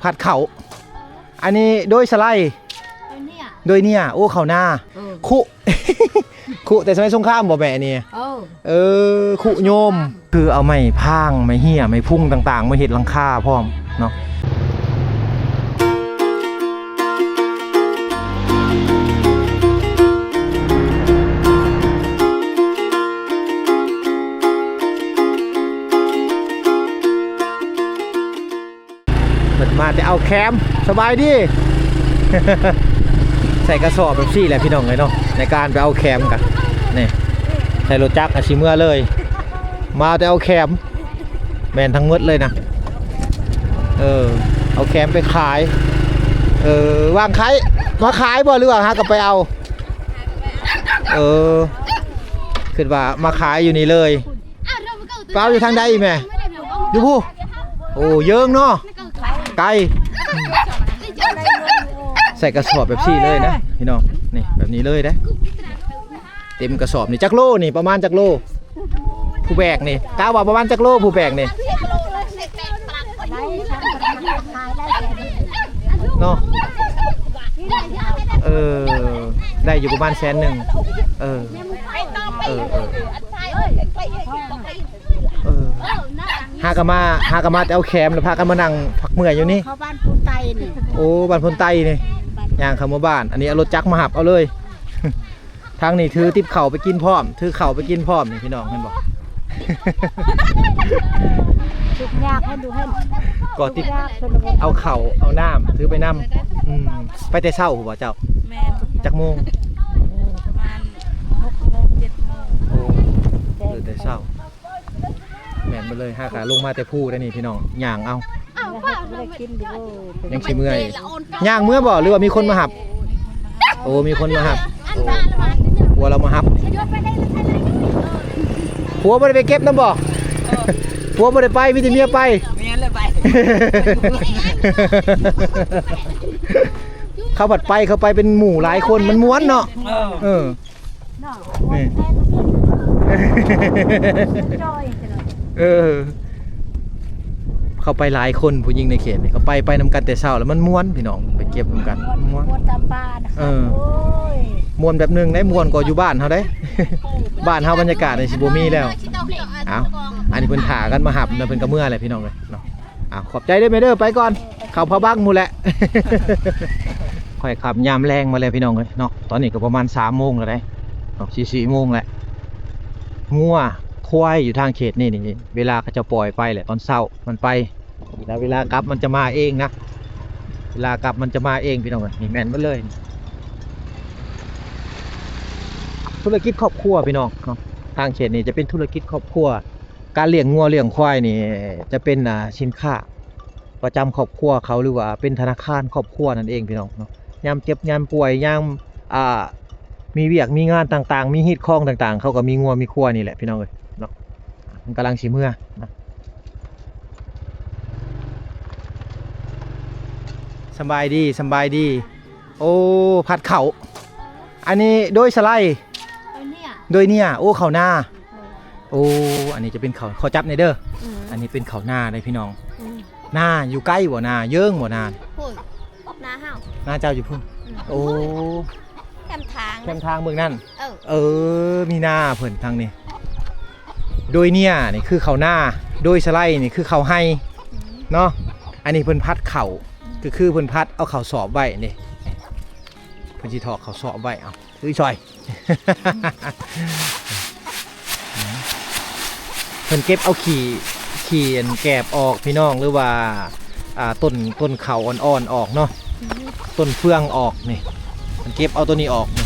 ພັດເຂົ້າ. ອັນນີ້ໂດຍສະໄລ ໂດຍເນຍ ໂດຍເນຍ. ໂອ້ ເຂົ້ານາ ເອີ ຄຸ ຄຸແຕ່ສະໄໝສົງຄາມບໍ່ແມ່ນີ້? ເອີ ເອີ ຄຸໂຍມ ຄືເອົາໄມ້ພາງ ໄມ້ເຮ້ຍ ໄມ້ພຸງຕ່າງໆ ມາເຮັດຫຼັງຄາພ້ອມເນາະ. ເພິ່ນມາແຕ່ເອົາແຄມ. ສະບາຍດີ. ໃສ່ກະສອບແບບຊີ້ແຫຼະພີ່ນ້ອງເອີຍເນາະ ໃນການໄປເອົາແຄມກະ ນີ້ ໃສ່ລົດຈັກກະຊິເມືອເລີຍ. ມາແຕ່ເອົາແຄມ ແມ່ນທັງໝົດເລີຍນະ. ເອີ ເອົາແຄມໄປຂາຍ. ເອີ ວ່າງຂາຍ ມາຂາຍບໍ່ ຫຼືວ່າຫາກະໄປເອົາ? ເອີ ຄິດວ່າມາຂາຍຢູ່ນີ້ເລີຍ. ເປົາຢູ່ທາງໃດອີແມ່? ຢູ່ພຸ້ນ. ໂອ້ ເຢິງເນາະ ໄກ. ໃສ່ກະສອບແບບຊີ້ເລີຍນະພີ່ນ້ອງ ນີ້ ແບບນີ້ເລີຍເດ້. ເຕັມກະສອບນີ້ ຈັກໂລນີ້? ປະມານຈັກໂລ ຜູ້ແບກນີ້? ກະວ່າປະມານຈັກໂລຜູ້ແບກນີ້? ເນາະ ເອີ ໄດ້ຢູ່ປະມານແສນໜຶ່ງ. ເອີ ເອີ ເອີ ເອີ ຫາກະມາ ຫາກະມາແຕ່ເອົາແຄມ ແລ້ວພາກັນມານັ່ງພັກເມື່ອຍຢູ່ນີ້. ເຂົ້າບ້ານໂພນໄຕນີ້. ໂອ້ ບ້ານໂພນໄຕນີ້ ຍ່າງເຂົ້າມາບ້ານ. ອັນນີ້ເອົາລົດຈັກມາຮັບເອົາເລີຍ. ທາງນີ້ຖືຕິບເຂົ້າໄປກິນພ້ອມ ຖືເຂົ້າໄປກິນພ້ອມນີ້ພີ່ນ້ອງ ເຫັນບໍ່? ທຸກຍາກໃຫ້ດູໃຫ້ ກໍຕິດ ເອົາເຂົ້າເອົານ້ຳຖືໄປນຳ. ອືມ ໄປແຕ່ເຊົ້າພຸ້ນບໍ່ເຈົ້າ? ແມ່ນ. ຈັກໂມງ? ປະມານຫົກໂມງ ເຈັດໂມງ. ໂອ້ ເດີນແຕ່ເຊົ້າ. ແມ່ນເບິດເລີຍ ຫາກະລົງມາແຕ່ພູໄດ໋ນີ້ພີ່ນ້ອງ ຍ່າງເອົາ. ຍັງຊິເມື່ອຍ ຍ່າງເມືອບໍ່ ຫຼືວ່າມີຄົນມາຮັບ? ໂອ້ ມີຄົນມາຮັບ. ໂອ້ ຜົວລາວມາຮັບ. ຜົວບໍ່ໄດ້ໄປເກັບນຳບໍ່? ຜົວບໍ່ໄດ້ໄປ ມີແຕ່ເມຍໄປ. ເມຍເລີຍໄປ. ເຂົາພັດໄປ ເຂົາໄປເປັນໝູ່ຫຼາຍຄົນ ມັນມ່ວນເນາະ. ເອີ ເອີ ນີ້ ເອີ ເຂົາໄປຫຼາຍຄົນ ຜູ້ຍິງໃນເຂດນີ້ ເຂົາໄປ ໄປນຳກັນແຕ່ເຊົ້າ ແລ້ວມັນມ່ວນພີ່ນ້ອງ ໄປເກັບນຳກັນ ມ່ວນ ມ່ວນຕາມປ່ານະ. ເອີ ໂອ້ຍ ມ່ວນແບບໜຶ່ງໄດ໋ ມ່ວນກວ່າຢູ່ບ້ານເຮົາໄດ໋. ບ້ານເຮົາບັນຍາກາດນີ້ຊິບໍ່ມີແລ້ວ. ເອົ້າ ອັນນີ້ເພິ່ນຖ້າກັນມາຮັບ ແລ້ວເພິ່ນກະເມືອແຫຼະພີ່ນ້ອງເອີຍເນາະ. ອາ ຂອບໃຈເດີແມ່ເດີ ໄປກ່ອນ ເຂົ້າພະບັງໝູ່ແຫຼະ. ຂ້ອຍຂັບຍາມແລງມາແລ້ວພີ່ນ້ອງເອີຍເນາະ ຕອນນີ້ກໍປະມານສາມໂມງແລ້ວເດ້ເນາະ ສີ່ ສີ່ໂມງແລ້ວ. ງົວຄວາຍຢູ່ທາງເຂດນີ້ນີ້ ເວລາເຂົາເຈົ້າປ່ອຍໄປແຫຼະ ຕອນເຊົ້າມັນໄປ ແລ້ວເວລາກັບມັນຈະມາເອງນະ ເວລາກັບມັນຈະມາເອງພີ່ນ້ອງເອີຍ. ນີ້ແມ່ນເບິດເລີຍ ທຸລະກິດຄອບຄົວພີ່ນ້ອງເນາະ ທາງເຂດນີ້ຈະເປັນທຸລະກິດຄອບຄົວ. ການລ້ຽງງົວລ້ຽງຄວາຍນີ້ຈະເປັນ ອ່າ ສິນຄ້າປະຈຳຄອບຄົວເຂົາ ຫຼືວ່າເປັນທະນາຄານຄອບຄົວນັ້ນເອງພີ່ນ້ອງເນາະ. ຍາມເຈັບຍາມປ່ວຍ ຍາມ ອ່າ ມີວຽກມີງານຕ່າງໆ ມີຮີດຄອງຕ່າງໆ ເຂົາກໍມີງົວມີຄວາຍນີ້ແຫຼະພີ່ນ້ອງເອີຍເນາະ. ມັນກຳລັງຊິເມືອນະ. ສຳບາຍດີ ສຳບາຍດີ. ໂອ້ ພັດເຂົ້າ. ອັນນີ້ໂດຍສະໄລ ໂດຍເນຍ ໂດຍເນຍ. ໂອ້ ເຂົ້ານາ. ໂອ້ ອັນນີ້ຈະເປັນເຂົ້າ ຂໍຈັບແດ່ເດີ. ອືມ ອັນນີ້ເປັນເຂົ້ານາເດ້ພີ່ນ້ອງ. ອືມ ນາຢູ່ໃກ້ບໍ່? ນາເຢິງບໍ່? ນາພຸ້ນ ນາເຮົາ ນາເຈົ້າຢູ່ພຸ້ນ. ອືມ ໂອ້ ແຄມທາງ ແຄມທາງເບິ່ງນັ້ນ. ເອີ ເອີ ມີນາເພິ່ນທາງນີ້. ໂດຍເນຍນີ້ຄືເຂົ້ານາ ໂດຍສະໄລນີ້ຄືເຂົ້າໄຮ່ ອືມ ເນາະ. ອັນນີ້ເພິ່ນພັດເຂົ້າ ອືມ ກໍຄືເພິ່ນພັດເອົາເຂົ້າສອບໄວ້ນີ້ ເພິ່ນຊິຖອກເຂົ້າສອບໄວ້. ເອົາ ຄືຊ່ອຍ ເພິ່ນເກັບເອົາຂີ້ ຂີ້ອັນແກບອອກພີ່ນ້ອງ ຫຼືວ່າ ອ່າ ຕົ້ນ ຕົ້ນເຂົ້າອ່ອນໆອອກເນາະ ອືມ ຕົ້ນເຟືອງອອກນີ້ ເພິ່ນເກັບເອົາໂຕນີ້ອອກນີ້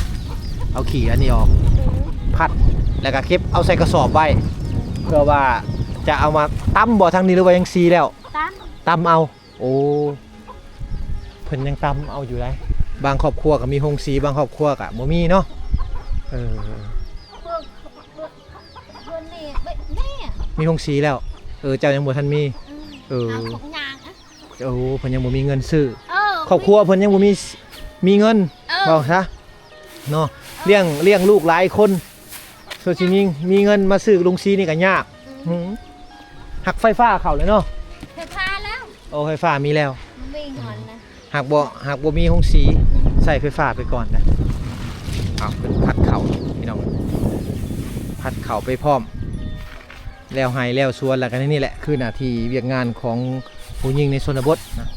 ເອົາຂີ້ອັນນີ້ອອກ ອືມ ພັດ ແລ້ວກໍເກັບເອົາໃສ່ກະສອບໄວ້ ເພື່ອວ່າຈະເອົາມາຕຳບໍ່ ທາງນີ້ ຫຼືວ່າຍັງສີແລ້ວ? ຕຳ ຕຳເອົາ. ໂອ້ ເພິ່ນຍັງຕຳເອົາຢູ່ໃດ໋. ບາງຄອບຄົວກໍມີໂຮງສີ ບາງຄອບຄົວກໍບໍ່ມີເນາະ. ເອີ ເພິ່ນນີ້ ແມ່ ມີໂຮງສີແລ້ວ. ເອີ ເຈົ້າຍັງບໍ່ທັນມີ. ອືມ ເອີ ຫາຂອງຍ່າງ. ໂອ້ ເພິ່ນຍັງບໍ່ມີເງິນຊື້. ເອີ ຄອບຄົວເພິ່ນຍັງບໍ່ມີ ມີເງິນ. ເອີ ເວົ້າຊະເນາະ ລ້ຽງ ລ້ຽງລູກຫຼາຍຄົນ ສ່ວນຊິມີ ມີເງິນມາຊື້ໂຮງສີນີ້ກໍຍາກ. ອືມ ຫາກໄຟຟ້າເຂົ້າແລ້ວເນາະ. ໄຟຟ້າແລ້ວ. ໂອ້ ໄຟຟ້າມີແລ້ວ. ຫາກບໍ່ ຫາກບໍ່ມີໂຮງສີ ໃຊ້ໄຟຟ້າໄປກ່ອນນະ. ເອົາ ເພິ່ນພັດເຂົ້າພີ່ນ້ອງ ພັດເຂົ້າໄປພ້ອມ ແລ້ວໄຮ່ແລ້ວສວນ ແລ້ວກໍນີ້ແຫຼະ ຄືໜ້າທີ່ວຽກງານຂອງຜູ້ຍິງໃນຊົນນະບົດນະ.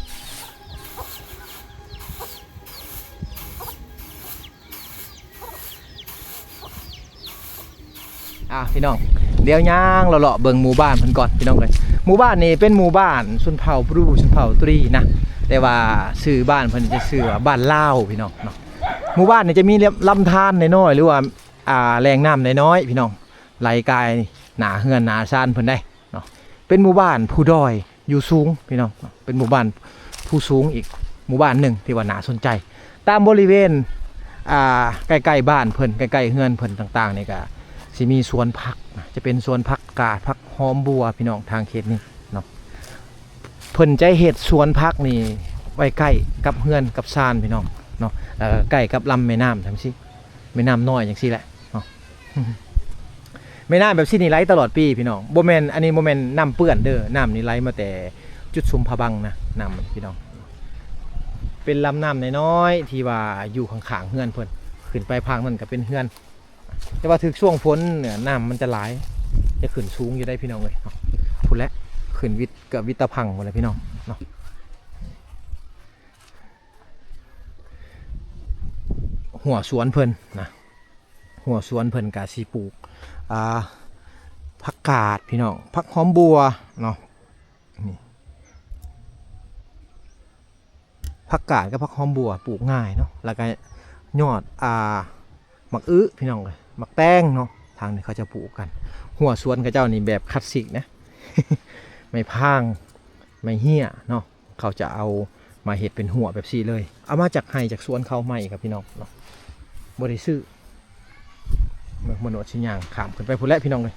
ອ່າ ພີ່ນ້ອງ ດຽວຍ່າງເລາະໆເບິ່ງໝູ່ບ້ານເພິ່ນກ່ອນພີ່ນ້ອງເອີຍ. ໝູ່ບ້ານນີ້ເປັນໝູ່ບ້ານຊົນເຜົ່າບຣູ ຊົນເຜົ່າຕຣີນະ ແຕ່ວ່າຊື່ບ້ານເພິ່ນຈະຊື່ວ່າບ້ານລາວພີ່ນ້ອງເນາະ. ໝູ່ບ້ານນີ້ຈະມີລຳທານນ້ອຍໆ ຫຼືວ່າ ອ່າ ແຫຼ່ງນ້ຳນ້ອຍໆ ພີ່ນ້ອງ ໄຫຼກາຍໜ້າເຮືອນໜ້າຊານເພິ່ນໄດ໋ເນາະ. ເປັນໝູ່ບ້ານພູດອຍ ຢູ່ສູງພີ່ນ້ອງ ເປັນໝູ່ບ້ານພູສູງອີກໝູ່ບ້ານໜຶ່ງທີ່ວ່າໜ້າສົນໃຈ. ຕາມບໍລິເວນ ອ່າ ໃກ້ໆບ້ານເພິ່ນ ໃກ້ໆເຮືອນເພິ່ນຕ່າງໆນີ້ ກໍຊິມີສວນຜັກນະ ຈະເປັນສວນຜັກກາດ ຜັກຫອມບົວພີ່ນ້ອງ ທາງເຂດນີ້ເນາະ. ເພິ່ນຈະເຮັດສວນຜັກນີ້ໄວ້ໃກ້ກັບເຮືອນກັບຊານພີ່ນ້ອງເນາະ ແລ້ວກໍໃກ້ກັບລຳແມ່ນ້ຳຈັ່ງຊີ້ ແມ່ນ້ຳນ້ອຍຈັ່ງຊີ້ແຫຼະເນາະ. ແມ່ນ້ຳແບບຊີ້ນີ້ໄຫຼຕະຫຼອດປີພີ່ນ້ອງ ບໍ່ແມ່ນ ອັນນີ້ບໍ່ແມ່ນນ້ຳເປື້ອນເດີ້ ນ້ຳນີ້ໄຫຼມາແຕ່ຈຸດຊຸມພະບັງນະ ນ້ຳພີ່ນ້ອງ. ເປັນລຳນ້ຳນ້ອຍໆ ທີ່ວ່າຢູ່ຂ້າງໆເຮືອນເພິ່ນ ຂຶ້ນໄປພາກນັ້ນກໍເປັນເຮືອນ ແຕ່ວ່າຖືກຊ່ວງຝົນ ນ້ຳມັນຈະຫຼາຍ ຈະຂຶ້ນສູງຢູ່ໄດ໋ພີ່ນ້ອງເອີຍເນາະ. ພຸ້ນແຫຼະ ຂຶ້ນວິດ ເກືອບວິດຕາພັງພຸ້ນແຫຼະພີ່ນ້ອງເນາະ. ຮົ້ວສວນເພິ່ນນະ ຮົ້ວສວນເພິ່ນກະຊິປູກ ອ່າ ຜັກກາດພີ່ນ້ອງ ຜັກຫອມບົວເນາະ ນີ້ ຜັກກາດກັບຜັກຫອມບົວປູກງ່າຍເນາະ ແລ້ວກະຍອດ ອ່າ ໝາກອຶພີ່ນ້ອງເອີຍ ໝາກແຕງເນາະ ທາງນີ້ເຂົາຈະປູກກັນ. ຮົ້ວສວນເຂົາເຈົ້ານີ້ແບບຄລາສສິກນະ ໄມ້ພາງ ໄມ້ເຮ້ຍເນາະ ເຂົາຈະເອົາມາເຮັດເປັນຮົ້ວແບບຊີ້ເລີຍ ເອົາມາຈາກໄຮ່ຈາກສວນເຂົາໃໝ່ຄັບພີ່ນ້ອງເນາະ ບໍ່ໄດ້ຊື້. ເບິ່ງ ມະໂນດຊິຍ່າງຂ້າມຂຶ້ນໄປພຸ້ນແຫຼະພີ່ນ້ອງເອີຍ.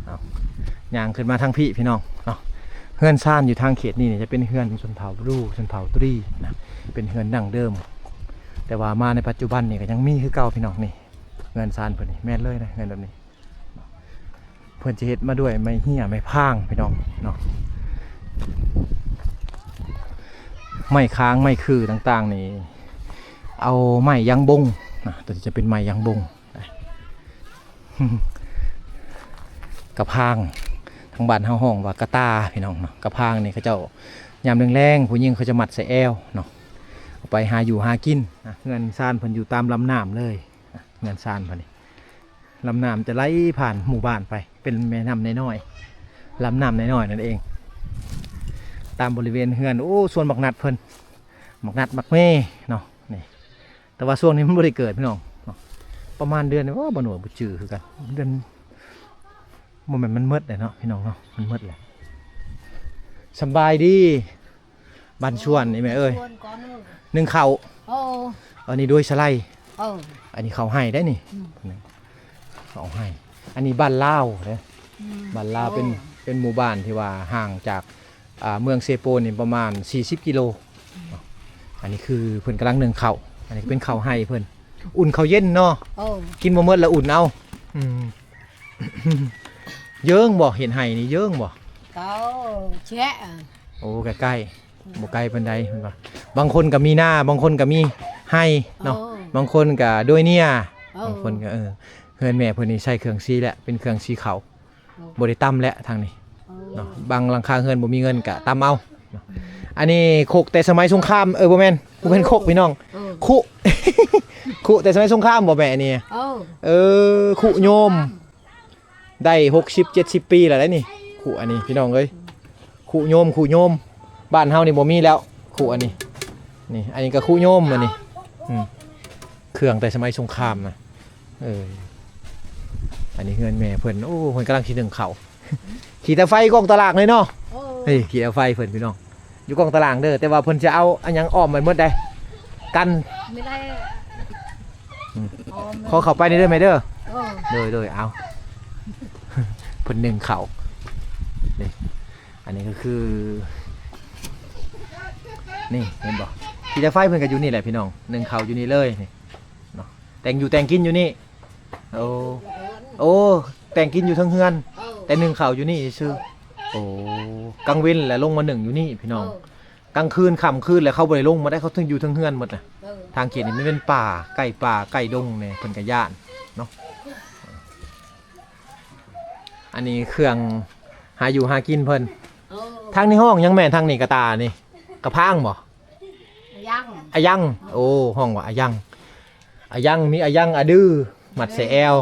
ເອົາ ຍ່າງຂຶ້ນມາທາງພີ້ພີ່ນ້ອງເນາະ. ເຮືອນຊານຢູ່ທາງເຂດນີ້ນີ້ ຈະເປັນເຮືອນຊົນເຜົ່າບຣູ ຊົນເຜົ່າຕຣີນະ ເປັນເຮືອນດັ້ງເດີມ ແຕ່ວ່າມາໃນປັດຈຸບັນນີ້ກໍຍັງມີຄືເກົ່າພີ່ນ້ອງ. ນີ້ເຮືອນຊານເພິ່ນນີ້ ແມ່ນເລີຍນະ ເຮືອນແບບນີ້. ເພິ່ນຈະເຮັດມາດ້ວຍໄມ້ເຮ້ຍ ໄມ້ພາງພີ່ນ້ອງເນາະ. ໄມ້ຄ້າງ ໄມ້ຂື່ຕ່າງໆນີ້ ເອົາໄມ້ຢາງບົງນະ ຕົວນີ້ຈະເປັນໄມ້ຢາງບົງ. ກະພາງ ທາງບ້ານເຮົາຮ້ອງວ່າກະຕ່າພີ່ນ້ອງເນາະ. ກະພາງນີ້ເຂົາເຈົ້າ ຍາມແລງໆ ຜູ້ຍິງເຂົາຈະມັດໃສ່ແອວເນາະ ເອົາໄປຫາຢູ່ຫາກິນນະ. ເຮືອນຊານເພິ່ນຢູ່ຕາມລຳນ້ຳເລີຍນະ ເຮືອນຊານເພິ່ນນີ້ ລຳນ້ຳຈະໄຫຼຜ່ານໝູ່ບ້ານໄປ ເປັນແມ່ນ້ຳນ້ອຍໆ ລຳນ້ຳນ້ອຍໆນັ້ນເອງ. ຕາມບໍລິເວນເຮືອນ ໂອ້ ສວນບັກນັດເພິ່ນ ບັກນັດ ບັກເມເນາະ ນີ້ ແຕ່ວ່າຊ່ວງນີ້ມັນບໍ່ໄດ້ເກີດພີ່ນ້ອງເນາະ ປະມານເດືອນ ໂອ້ ບໍ່ຮູ້ ບໍ່ຈື່ຄືກັນ ເດືອນ ບໍ່ແມ່ນ ມັນໝົດແລ້ວເນາະພີ່ນ້ອງເນາະ ມັນໝົດແລ້ວ. ສຳບາຍດີ. ບ້ານຊວນນີ້ແມ່ເອີຍ ຊວນກ່ອນເອີຍ ໜຶ່ງເຂົ້າ ເອີ ອັນນີ້ໂດຍສະໄລ ເອີ ອັນນີ້ເຂົ້າໄຮ່ໄດ໋ນີ້ ອືມ ເຂົ້າໄຮ່. ອັນນີ້ບ້ານລາວເດ້ ອືມ ບ້ານລາວເປັນ ໂອ້ ເປັນໝູ່ບ້ານທີ່ວ່າຫ່າງຈາກ ອ່າ ເມືອງເຊໂປນນີ້ປະມານສີ່ສິບກິໂລ. ອືມ ອັນນີ້ຄືເພິ່ນກຳລັງໜຶ້ງເຂົ້າ ອັນນີ້ເປັນເຂົ້າໄຮ່ເພິ່ນ ອຸ່ນເຂົ້າເຢັນເນາະ ເອີ ກິນບໍ່ໝົດລະອຸ່ນເອົາ ອືມ. ເຢິງບໍ່? ເຮັດໄຮ່ນີ້ເຢິງບໍ່? ເຂົາແຊະ ໂອ້ ໃກ້ໆ ບໍ່ໄກປານໃດເພິ່ນວ່າ. ບາງຄົນກໍມີນາ ບາງຄົນກໍມີໄຮ່ເນາະ ເອີ ບາງຄົນກໍໂດຍເນຍ ເອີ ບາງຄົນກໍ ເອີ ເຮືອນແມ່ເພິ່ນນີ້ໃຊ້ເຄື່ອງສີແຫຼະ ເປັນເຄື່ອງສີຂາວ ເອີ ບໍ່ໄດ້ຕຳແຫຼະທາງນີ້ ເອີ ເນາະ. ບາງຫຼັງຄາເຮືອນບໍ່ມີເງິນກໍຕຳເອົາເນາະ. ອັນນີ້ຄົກແຕ່ສະໄໝສົງຄາມ ເອີ ບໍ່ແມ່ນ ບໍ່ແມ່ນຄົກພີ່ນ້ອງ ເອີ ຄຸ ຄຸແຕ່ສະໄໝສົງຄາມບໍ່ແມ່ອັນນີ້? ເອີ ເອີ ຄຸໂຍມ ໄດ້ຫົກສິບເຈັດສິບປີແລ້ວໄດ໋ນີ້ ຄຸອັນນີ້ພີ່ນ້ອງເອີຍ ຄຸໂຍມ ຄຸໂຍມ. ບ້ານເຮົານີ້ບໍ່ມີແລ້ວ ຄຸອັນນີ້ ນີ້ ອັນນີ້ກໍຄຸໂຍມ ອັນນີ້ ອືມ ເຄື່ອງແຕ່ສະໄໝສົງຄາມນະ. ເອີ ອັນນີ້ເຮືອນແມ່ເພິ່ນ ໂອ້ ເພິ່ນກຳລັງຊິໜຶ້ງເຂົ້າ ຂີ້ຕາໄຟກອງຕະຫຼາງເລີຍເນາະ. ໂອ້ ເອີ ຂີ້ຕາໄຟເພິ່ນພີ່ນ້ອງ ຢູ່ກອງຕະຫຼາງເດີ້ ແຕ່ວ່າເພິ່ນຈະເອົາອັນຫຍັງອ້ອມໄວ້ໝົດໄດ໋ ກັນ ມີໄດ້ ອືມ ອ້ອມ ຂໍເຂົ້າໄປນີ້ເດີ້ແມ່ເດີ້. ໂອ້ ໂດຍໆ ເອົາ ເພິ່ນໜຶ້ງເຂົ້າ ນີ້ ອັນນີ້ກໍຄື ນີ້ ເຫັນບໍ່ ຂີ້ຕາໄຟເພິ່ນກໍຢູ່ນີ້ແຫຼະພີ່ນ້ອງ ໜຶ້ງເຂົ້າຢູ່ນີ້ເລີຍ ນີ້ເນາະ ແຕ່ງຢູ່ແຕ່ງກິນຢູ່ນີ້. ໂອ້ ໂອ້ ແຕ່ງກິນຢູ່ເທິງເຮືອນ. ເອີ ແຕ່ໜຶ້ງເຂົ້າຢູ່ນີ້ຊື່. ໂອ້ ກາງເວັນແລ້ວລົງມາໜຶ້ງຢູ່ນີ້ພີ່ນ້ອງ. ເອີ ກາງຄືນຄ່ຳຄືນແລ້ວເຂົາບໍ່ໄດ້ລົງມາໄດ້ ເຂົາເຖິງຢູ່ເທິງເຮືອນໝົດນະ. ເອີ ທາງເຂດນີ້ມັນເປັນປ່າ ໃກ້ປ່າໃກ້ດົງແດ່ ເພິ່ນກໍຢ້ານເນາະ. ອັນນີ້ເຄື່ອງຫາຢູ່ຫາກິນເພິ່ນ. ເອີ ທາງນີ້ຮ້ອງຫຍັງແມ່? ທາງນີ້ກະຕານີ້ ກະພາງບໍ່? ອາຍັງ ອາຍັງ. ໂອ້ ຮ້ອງວ່າອາຍັງ ອາຍັງ ມີອາຍັງ ອາດື ມັດໃສ່ແອວ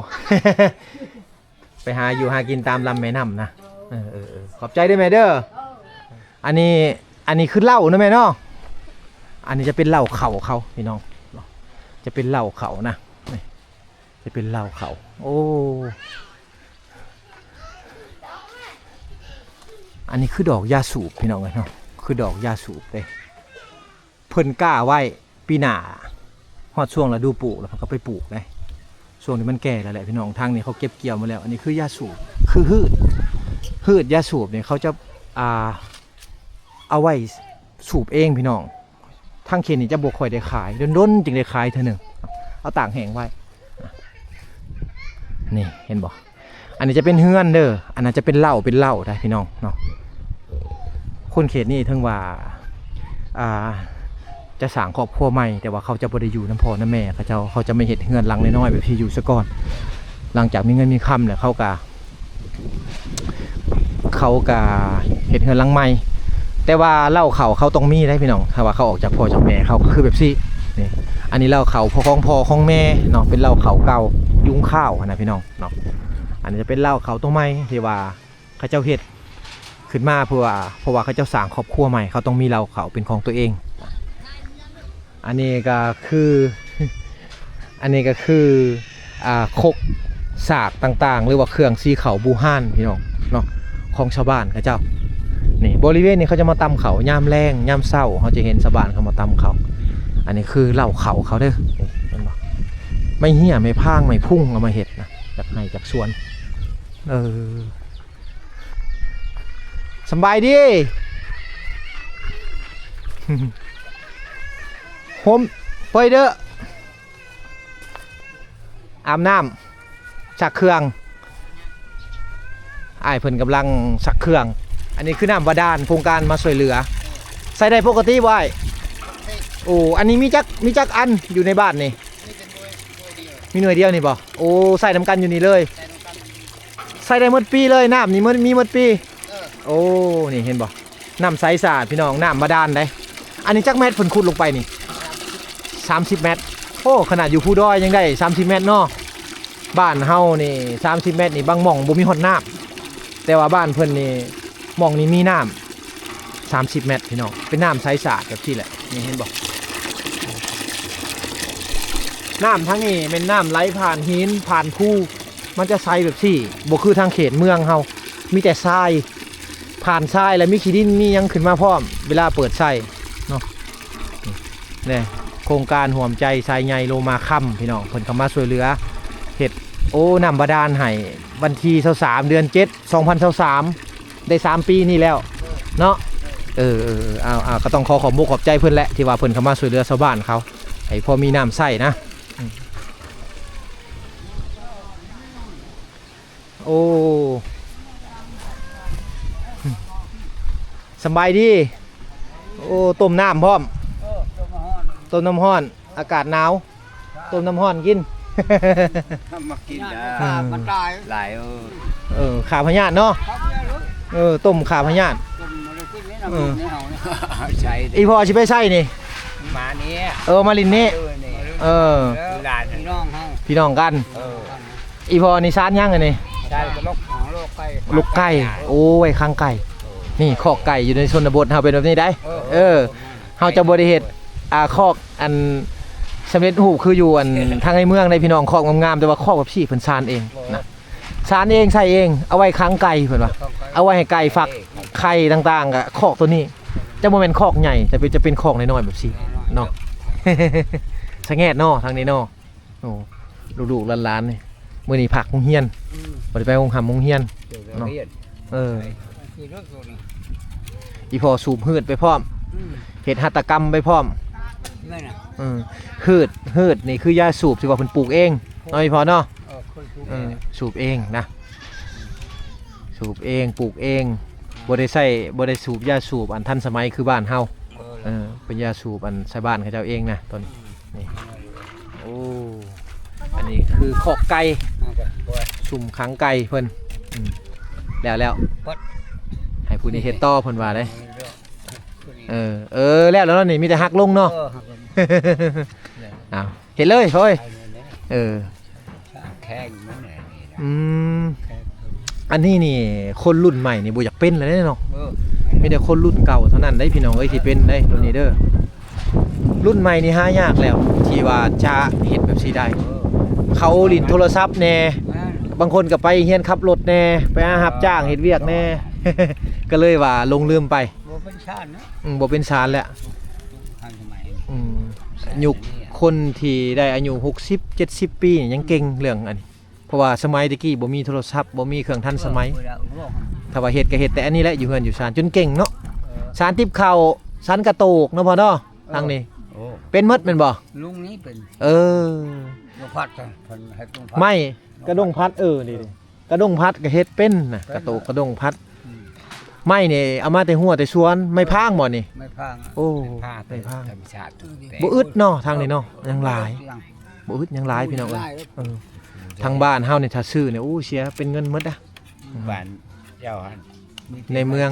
ໄປຫາຢູ່ຫາກິນຕາມລຳແມ່ນ້ຳນະ. ເອີ ເອີ ເອີ ຂອບໃຈເດີແມ່ເດີ. ອັນນີ້ ອັນນີ້ຄືເຫຼົ້ານະແມ່ເນາະ. ອັນນີ້ຈະເປັນເຫຼົ້າເຂົ້າເຂົາພີ່ນ້ອງ ຈະເປັນເຫຼົ້າເຂົານະ. ນີ້ ຈະເປັນເຫຼົ້າເຂົາ. ໂອ້ ອັນນີ້ຄືດອກຢາສູບພີ່ນ້ອງເອີຍເນາະ ຄືດອກຢາສູບເດ້. ເພິ່ນກ້າໄວ້ ປີໜ້າຮອດຊ່ວງລະດູປູກແລ້ວເພິ່ນກໍໄປປູກເດ້. ຊ່ວງນີ້ມັນແກ່ແລ້ວແຫຼະພີ່ນ້ອງ. ທາງນີ້ເຂົາເກັບກ່ຽວມາແລ້ວ. ອັນນີ້ຄືຢາສູບ ຄືພືດ ພືດຢາສູບນີ້ເຂົາຈະ ອ່າ ເອົາໄວ້ສູບເອງພີ່ນ້ອງ. ທາງເຂດນີ້ຈະບໍ່ຄ່ອຍໄດ້ຂາຍ ດົນໆຈຶ່ງໄດ້ຂາຍເທື່ອໜຶ່ງ. ເອົາຕາກແຫ້ງໄວ້. ນີ້ເຫັນບໍ່? ອັນນີ້ຈະເປັນເຮືອນເດີ ອັນນັ້ນຈະເປັນເລົ້າ ເປັນເລົ້າໄດ໋ພີ່ນ້ອງເນາະ. ຄົນເຂດນີ້ເຖິງວ່າ ອ່າ ຈະສ້າງຄອບຄົວໃໝ່ ແຕ່ວ່າເຂົາຈະບໍ່ໄດ້ຢູ່ນຳພໍ່ນຳແມ່ເຂົາເຈົ້າ ເຂົາຈະມາເຮັດເຮືອນຫຼັງນ້ອຍໆແບບທີ່ຢູ່ຊະກ່ອນ. ຫຼັງຈາກມີເງິນມີຄຳແລ້ວເຂົາກະ ເຂົາກະເຮັດເຮືອນຫຼັງໃໝ່ ແຕ່ວ່າເລົ້າເຂົ້າເຂົາຕ້ອງມີໄດ໋ພີ່ນ້ອງ. ຖ້າວ່າເຂົາອອກຈາກພໍ່ຈາກແມ່ເຂົາກໍຄືແບບຊີ້. ນີ້ ອັນນີ້ເລົ້າເຂົ້າຂອງພໍ່ຂອງແມ່ເນາະ ເປັນເລົ້າເຂົ້າເກົ່າ ຍຸງຂ້າວຫັ້ນນະພີ່ນ້ອງເນາະ. ອັນນີ້ຈະເປັນເລົ້າເຂົ້າຕົວໃໝ່ທີ່ວ່າເຂົາເຈົ້າເຮັດຂຶ້ນມາ ເພື່ອວ່າ ເພາະວ່າເຂົາເຈົ້າສ້າງຄອບຄົວໃໝ່ ເຂົາຕ້ອງມີເລົ້າເຂົ້າເປັນຂອງຕົວເອງ. ອັນນີ້ກໍຄື ອັນນີ້ກໍຄື ອ່າ ຄົກສາກຕ່າງໆ ຫຼືວ່າເຄື່ອງສີເຂົ້າບູຮານພີ່ນ້ອງເນາະ ຂອງຊາວບ້ານເຂົາເຈົ້າ. ນີ້ ບໍລິເວນນີ້ເຂົາຈະມາຕຳເຂົ້າຍາມແລງ ຍາມເຊົ້າ ເຮົາຈະເຫັນຊາວບ້ານເຂົາມາຕຳເຂົ້າ. ອັນນີ້ຄືເລົ້າເຂົ້າເຂົາເດີ ນີ້ເຫັນບໍ່? ໄມ້ເຫ້ຍ ໄມ້ພາງ ໄມ້ພຸງ ເອົາມາເຮັດນະ ຈາກໄຮ່ຈາກສວນ. ເອີ ສຳບາຍດີ ໂຮມ ປອຍເດີ ອາບນ້ຳ ຊັກເຄື່ອງ ອ້າຍເພິ່ນກຳລັງຊັກເຄື່ອງ. ອັນນີ້ຄືນ້ຳບາດານ ໂຄງການມາຊ່ວຍເຫຼືອ. ໃຊ້ໄດ້ປົກກະຕິບໍ່ອ້າຍ? ໂອ້ ອັນນີ້ມີຈັກ ມີຈັກອັນຢູ່ໃນບ້ານນີ້? ມີໜ່ວຍດຽວນີ້ບໍ່? ໂອ້ ໃຊ້ນຳກັນຢູ່ນີ້ເລີຍ. ໃຊ້ໄດ້ໝົດປີເລີຍ ນ້ຳນີ້ມີໝົດປີ. ເອີ ໂອ້ ນີ້ເຫັນບໍ່? ນ້ຳໃສສະອາດພີ່ນ້ອງ ນ້ຳບາດານເດ້. ອັນນີ້ຈັກແມັດເພິ່ນຂຸດລົງໄປນີ້? ສາມສິບແມັດ. ໂອ້ ຂະໜາດຢູ່ພູດອຍຍັງໄດ້ສາມສິບແມັດເນາະ. ບ້ານເຮົານີ້ສາມສິບແມັດນີ້ ບາງໝ່ອງບໍ່ມີຮອດນ້ຳ ແຕ່ວ່າບ້ານເພິ່ນນີ້ ໝ່ອງນີ້ມີນ້ຳສາມສິບແມັດພີ່ນ້ອງ ເປັນນ້ຳໃສສະອາດແບບຊີ້ແຫຼະ. ນີ້ເຫັນບໍ່? ນ້ຳທາງນີ້ແມ່ນນ້ຳໄຫຼຜ່ານຫີນ ຜ່ານພູ ມັນຈະໃສແບບຊີ້ ບໍ່ຄືທາງເຂດເມືອງເຮົາ ມີແຕ່ຊາຍ ຜ່ານຊາຍ ແລະ ມີຂີ້ດິນ ມີຫຍັງຂຶ້ນມາພ້ອມ ເວລາເປີດໃຊ້ເນາະ. ນີ້ ໂຄງການຮ່ວມໃຈຊາຍໃຫຍ່ໂລມາຄຳ ພີ່ນ້ອງ ເພິ່ນເຂົ້າມາຊ່ວຍເຫຼືອເຮັດ ໂອ້ ນ້ຳບາດານໃຫ້ ວັນທີຊາວສາມ ເດືອນເຈັດ ສອງພັນຊາວສາມ ໄດ້ສາມປີນີ້ແລ້ວເນາະ. ເອີ ເອີ ເອີ ເອົາ ເອົາ ກໍຕ້ອງຂໍຂອບອົກຂອບໃຈເພິ່ນແຫຼະ ທີ່ວ່າເພິ່ນເຂົ້າມາຊ່ວຍເຫຼືອຊາວບ້ານເຂົາ ໃຫ້ພໍມີນ້ຳໃຊ້ນະ. ໂອ້ ສຳບາຍດີ. ໂອ້ ຕົ້ມນ້ຳພ້ອມ ເອີ ຕົ້ມນ້ຳຮ້ອນ ຕົ້ມນ້ຳຮ້ອນ ອາກາດໜາວ ຕົ້ມນ້ຳຮ້ອນກິນ ທຳມາກິນນະ ຂ້າມັນຕາຍ ຫຼາຍ ເອີ ເອີ ຂ້າພະຍາດເນາະ ເອີ ຕົ້ມຂ້າພະຍາດ ຕົ້ມມາແລ້ວກິນໃນນ້ຳ ເອີ ໃສ່ ອີ່ພໍ່ຊິໄປໃສນີ້? ມານີ້ ເອີ ມາຫຼິ້ນນີ້ ເອີ ນີ້ ເອີ ຫຼານ ພີ່ນ້ອງເຮົາ ພີ່ນ້ອງກັນ ເອີ ອີ່ພໍ່ນີ້ຊານຫຍັງອັນນີ້? ຊານລູກ ລູກໄກ່ ລູກໄກ່ ໂອ້ ໄວ້ຂັງໄກ່ ນີ້ຄອກໄກ່ຢູ່ໃນຊົນນະບົດເຮົາເປັນແບບນີ້ໄດ໋ ເອີ ເອີ ເຮົາຈະບໍ່ໄດ້ເຮັດ ອ່າ ຄອກອັນສຳເລັດຮູບຄືຢູ່ອັນທາງໃນເມືອງໃດ໋ພີ່ນ້ອງ ຄອກງາມໆ ແຕ່ວ່າຄອກແບບຊີ້ເພິ່ນຊານເອງນະ ຊານເອງໃສ່ເອງ ເອົາໄວ້ຂັງໄກ່ເພິ່ນວ່າ ເອົາໄວ້ໃຫ້ໄກ່ຟັກໄຂ່ຕ່າງໆ ກະຄອກໂຕນີ້ ຈະບໍ່ແມ່ນຄອກໃຫຍ່ ຈະເປັນ ຈະເປັນຄອກນ້ອຍໆແບບຊີ້ເນາະ ສະແງດເນາະ ທາງນີ້ເນາະ. ໂອ້ ລູກໆຫຼານໆນີ້ ມື້ນີ້ພັກໂຮງຮຽນ ອືມ ບໍ່ໄດ້ໄປໂຮງຮ່ຳໂຮງຮຽນເນາະ ເອີ ຂີ່ລົດໂຕນີ້ ອີ່ພໍ່ສູບຮືດໄປພ້ອມ ອືມ ເຮັດຫັດຖະກຳໄປພ້ອມ ແມ່ນນະ ເອີ ຮືດ ຮືດນີ້ຄືຢາສູບທີ່ວ່າເພິ່ນປູກເອງເນາະ ອີ່ພໍ່ເນາະ ເອີ ເອີ ສູບເອງນະ ສູ ສູບເອງ ປູກເອງ ບໍ່ໄດ້ໃຊ້ ບໍ່ໄດ້ສູບຢາສູບອັນທັນສະໄໝຄືບ້ານເຮົາ. ເອີ ເປັນຢາສູບອັນຊາວບ້ານເຂົາເຈົ້າເອງນະ ຕົວນີ້. ນີ້ ໂອ້ ອັນນີ້ຄືຄອກໄກ່ ຊຸມຂັງໄກ່ເພິ່ນ. ອືມ ແລ້ວ ແລ້ວ ໃຫ້ຜູ້ນີ້ເຮັດຕໍ່ເພິ່ນວ່າເດ້. ເອີ ເອີ ແລ້ວ ແລ້ວເນາະ ນີ້ມີແຕ່ຫັກລົງເນາະ. ເອີ ເອົາ ເຮັດເລີຍ ໂອ້ຍ. ເອີ ແຂງມັນແຫຼະນີ້ນະ. ອືມ ແຂງ ອັນນີ້ນີ້ ຄົນລຸ້ນໃໝ່ນີ້ບໍ່ຢາກເປັນແລ້ວເດ້ເນາະ. ເອີ ມີແຕ່ຄົນລຸ້ນເກົ່າເທົ່ານັ້ນເດ້ພີ່ນ້ອງເອີຍ ທີ່ເປັນເດ້ ໂຕນີ້ເດີ. ລຸ້ນໃໝ່ນີ້ຫາຍາກແລ້ວ ທີ່ວ່າຈະເຮັດແບບຊີ້ໄດ້. ເອີ ເຂົາຫຼິ້ນໂທລະສັບແດ່ ແມ່ນ ບາງຄົນກໍໄປຮຽນຂັບລົດແດ່ ໄປຫາຮັບຈ້າງເຮັດວຽກແດ່ ກໍເລີຍວ່າຫຼົງລືມໄປ. ບໍ່ເປັນຊານນະ. ອືມ ບໍ່ເປັນຊານແລ້ວ. ທັນສະໄໝ. ອືມ ຍຸກຄົນທີ່ໄດ້ອາຍຸຫົກສິບ ເຈັດສິບປີນີ້ຍັງເກັ່ງເລື່ອງອັນນີ້ ເພາະວ່າສະໄໝແຕ່ກີ້ບໍ່ມີໂທລະສັບ ບໍ່ມີເຄື່ອງທັນສະໄໝ. ເອີ ຖ້າວ່າເຮັດກໍເຮັດແຕ່ອັນນີ້ແຫຼະ ຢູ່ເຮືອນຢູ່ຊານ ຈົນເກັ່ງເນາະ. ເອີ ຊານຕິບເຂົ້າ ຊານກະໂຕກເນາະພໍ່ເນາະ. ເອີ ທາງນີ້ ໂອ້ ເປັນໝົດແມ່ນບໍ່? ລຸງນີ້ເປັນ. ເອີ ກະດົງພັດ ເພິ່ນເຮັດກະດົງພັດ ໄມ້ ກະດົງພັດ. ເອີ ນີ້ ກະດົງພັດກໍເຮັດເປັນນະ ກະໂຕກກະດົງພັດ. ອືມ ໄມ້ນີ້ເອົາມາແຕ່ຮົ້ວແຕ່ສວນ ໄມ້ພາງບໍ່ນີ້? ໄມ້ພາງ. ໂອ້ ໄມ້ພາງ ທຳມະຊາດ. ບໍ່ອຶດເນາະ ທາງນີ້ເນາະ ຍັງຫຼາຍ ບໍ່ອຶດ ຍັງຫຼາຍພີ່ນ້ອງເອີຍ. ເອີ ທາງບ້ານເຮົານີ້ຖ້າຊື້ນີ້ ໂອ້ ເສຍເປັນເງິນໝົດນະ. ບ້ານເຈົ້າຫັ້ນ ໃນເມືອງ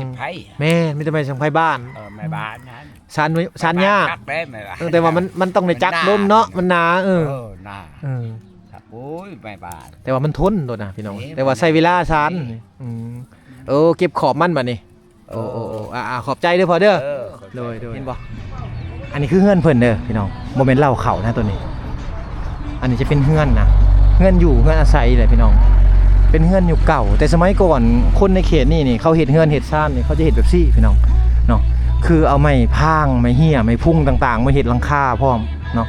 ແມ່ນ ມີແຕ່ໄມ້ສັງໄພບ້ານ. ເອີ ໄມ້ບ້ານຫັ້ນ ສານ ສານຍາກ. ເອີ ແຕ່ວ່າມັນ ມັນຕ້ອງໄດ້ຈັກດົນເນາະ ມັນໜາ. ເອີ ເອີ ໜາ. ເອີ ໂອ້ຍ ໄມ້ບ້ານ ແຕ່ວ່າມັນທົນໂລດນະພີ່ນ້ອງ. ແຕ່ວ່າໃຊ້ເວລາສານ. ອືມ ເອີ ເກັບຂອບມັນບັດນີ້. ໂອ້ ໂອ້ ໂອ້ ອ່າ ຂອບໃຈເດີພໍ່ເດີ. ເອີ ໂດຍ ໂດຍ. ເຫັນບໍ່ ອັນນີ້ຄືເຮືອນເພິ່ນເດີພີ່ນ້ອງ ບໍ່ແມ່ນເລົ້າເຂົ້ານະໂຕນີ້. ອັນນີ້ຈະເປັນເຮືອນນະ ເຮືອນຢູ່ ເຮືອນອາໄສແຫຼະພີ່ນ້ອງ ເປັນເຮືອນຍຸກເກົ່າ. ແຕ່ສະໄໝກ່ອນ ຄົນໃນເຂດນີ້ນີ້ ເຂົາເຮັດເຮືອນເຮັດຊານນີ້ ເຂົາຈະເຮັດແບບຊີ້ພີ່ນ້ອງເນາະ ຄືເອົາໄມ້ພາງ ໄມ້ເຮ້ຍ ໄມ້ພຸງຕ່າງໆ ມາເຮັດຫຼັງຄາພ້ອມເນາະ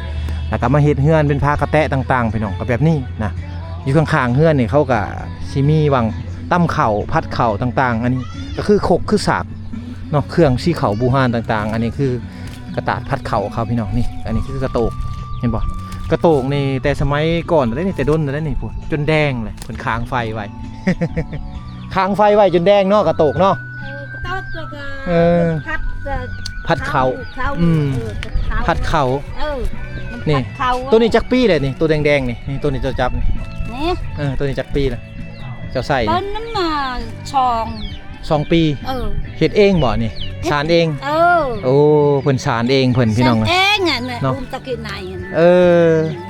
ແລ້ວກໍມາເຮັດເຮືອນເປັນຝາກະແຕະຕ່າງໆ ພີ່ນ້ອງ ກໍແບບນີ້ນະ. ຢູ່ຂ້າງໆເຮືອນນີ້ ເຂົາກໍຊິມີຫວ່າງ ຕຳເຂົ້າ ຜັດເຂົ້າຕ່າງໆ. ອັນນີ້ກໍຄືຄົກຄືສາກເນາະ ເຄື່ອງຊີ້ເຂົ້າບູຮານຕ່າງໆ. ອັນນີ້ຄືກະຕາດຜັດເຂົ້າເຂົາພີ່ນ້ອງ. ນີ້ ອັນນີ້ຄືກະໂຕກ ເຫັນບໍ່? ກະໂຕກນີ້ແຕ່ສະໄໝກ່ອນແລ້ວນີ້ ແຕ່ດົນແລ້ວນີ້ ພຸ້ນ ຈົນແດງເລີຍ ເພິ່ນຄາງໄຟໄວ້ ຄາງໄຟໄວ້ຈົນແດງເນາະ ກະໂຕກເນາະ. ເອີ ກະໂຕກ ແລ້ວກໍ ເອີ ຜັດ ເອີ ຜັດເຂົ້າ ເຂົ້າ ອືມ ເອີ ຜັດເຂົ້າ ຜັດເຂົ້າ. ເອີ ນີ້ ໂຕນີ້ຈັກປີແລ້ວນີ້ ໂຕແດງໆນີ້ ນີ້ ໂຕນີ້ເຈົ້າຈັບນີ້ ນີ້ ເອີ ໂຕນີ້ຈັກປີແລ້ວ ເຈົ້າໃສ່ ເພິ່ນນັ້ນນະ ສອງ ສອງປີ. ເອີ ເຮັດເອງບໍ່ນີ້? ເຮັດ ສານເອງ. ເອີ ໂອ້ ເພິ່ນສານເອງເພິ່ນພີ່ນ້ອງ ສານເອງ ເນາະ ອຸ້ມຕະກິນໃນ. ເອີ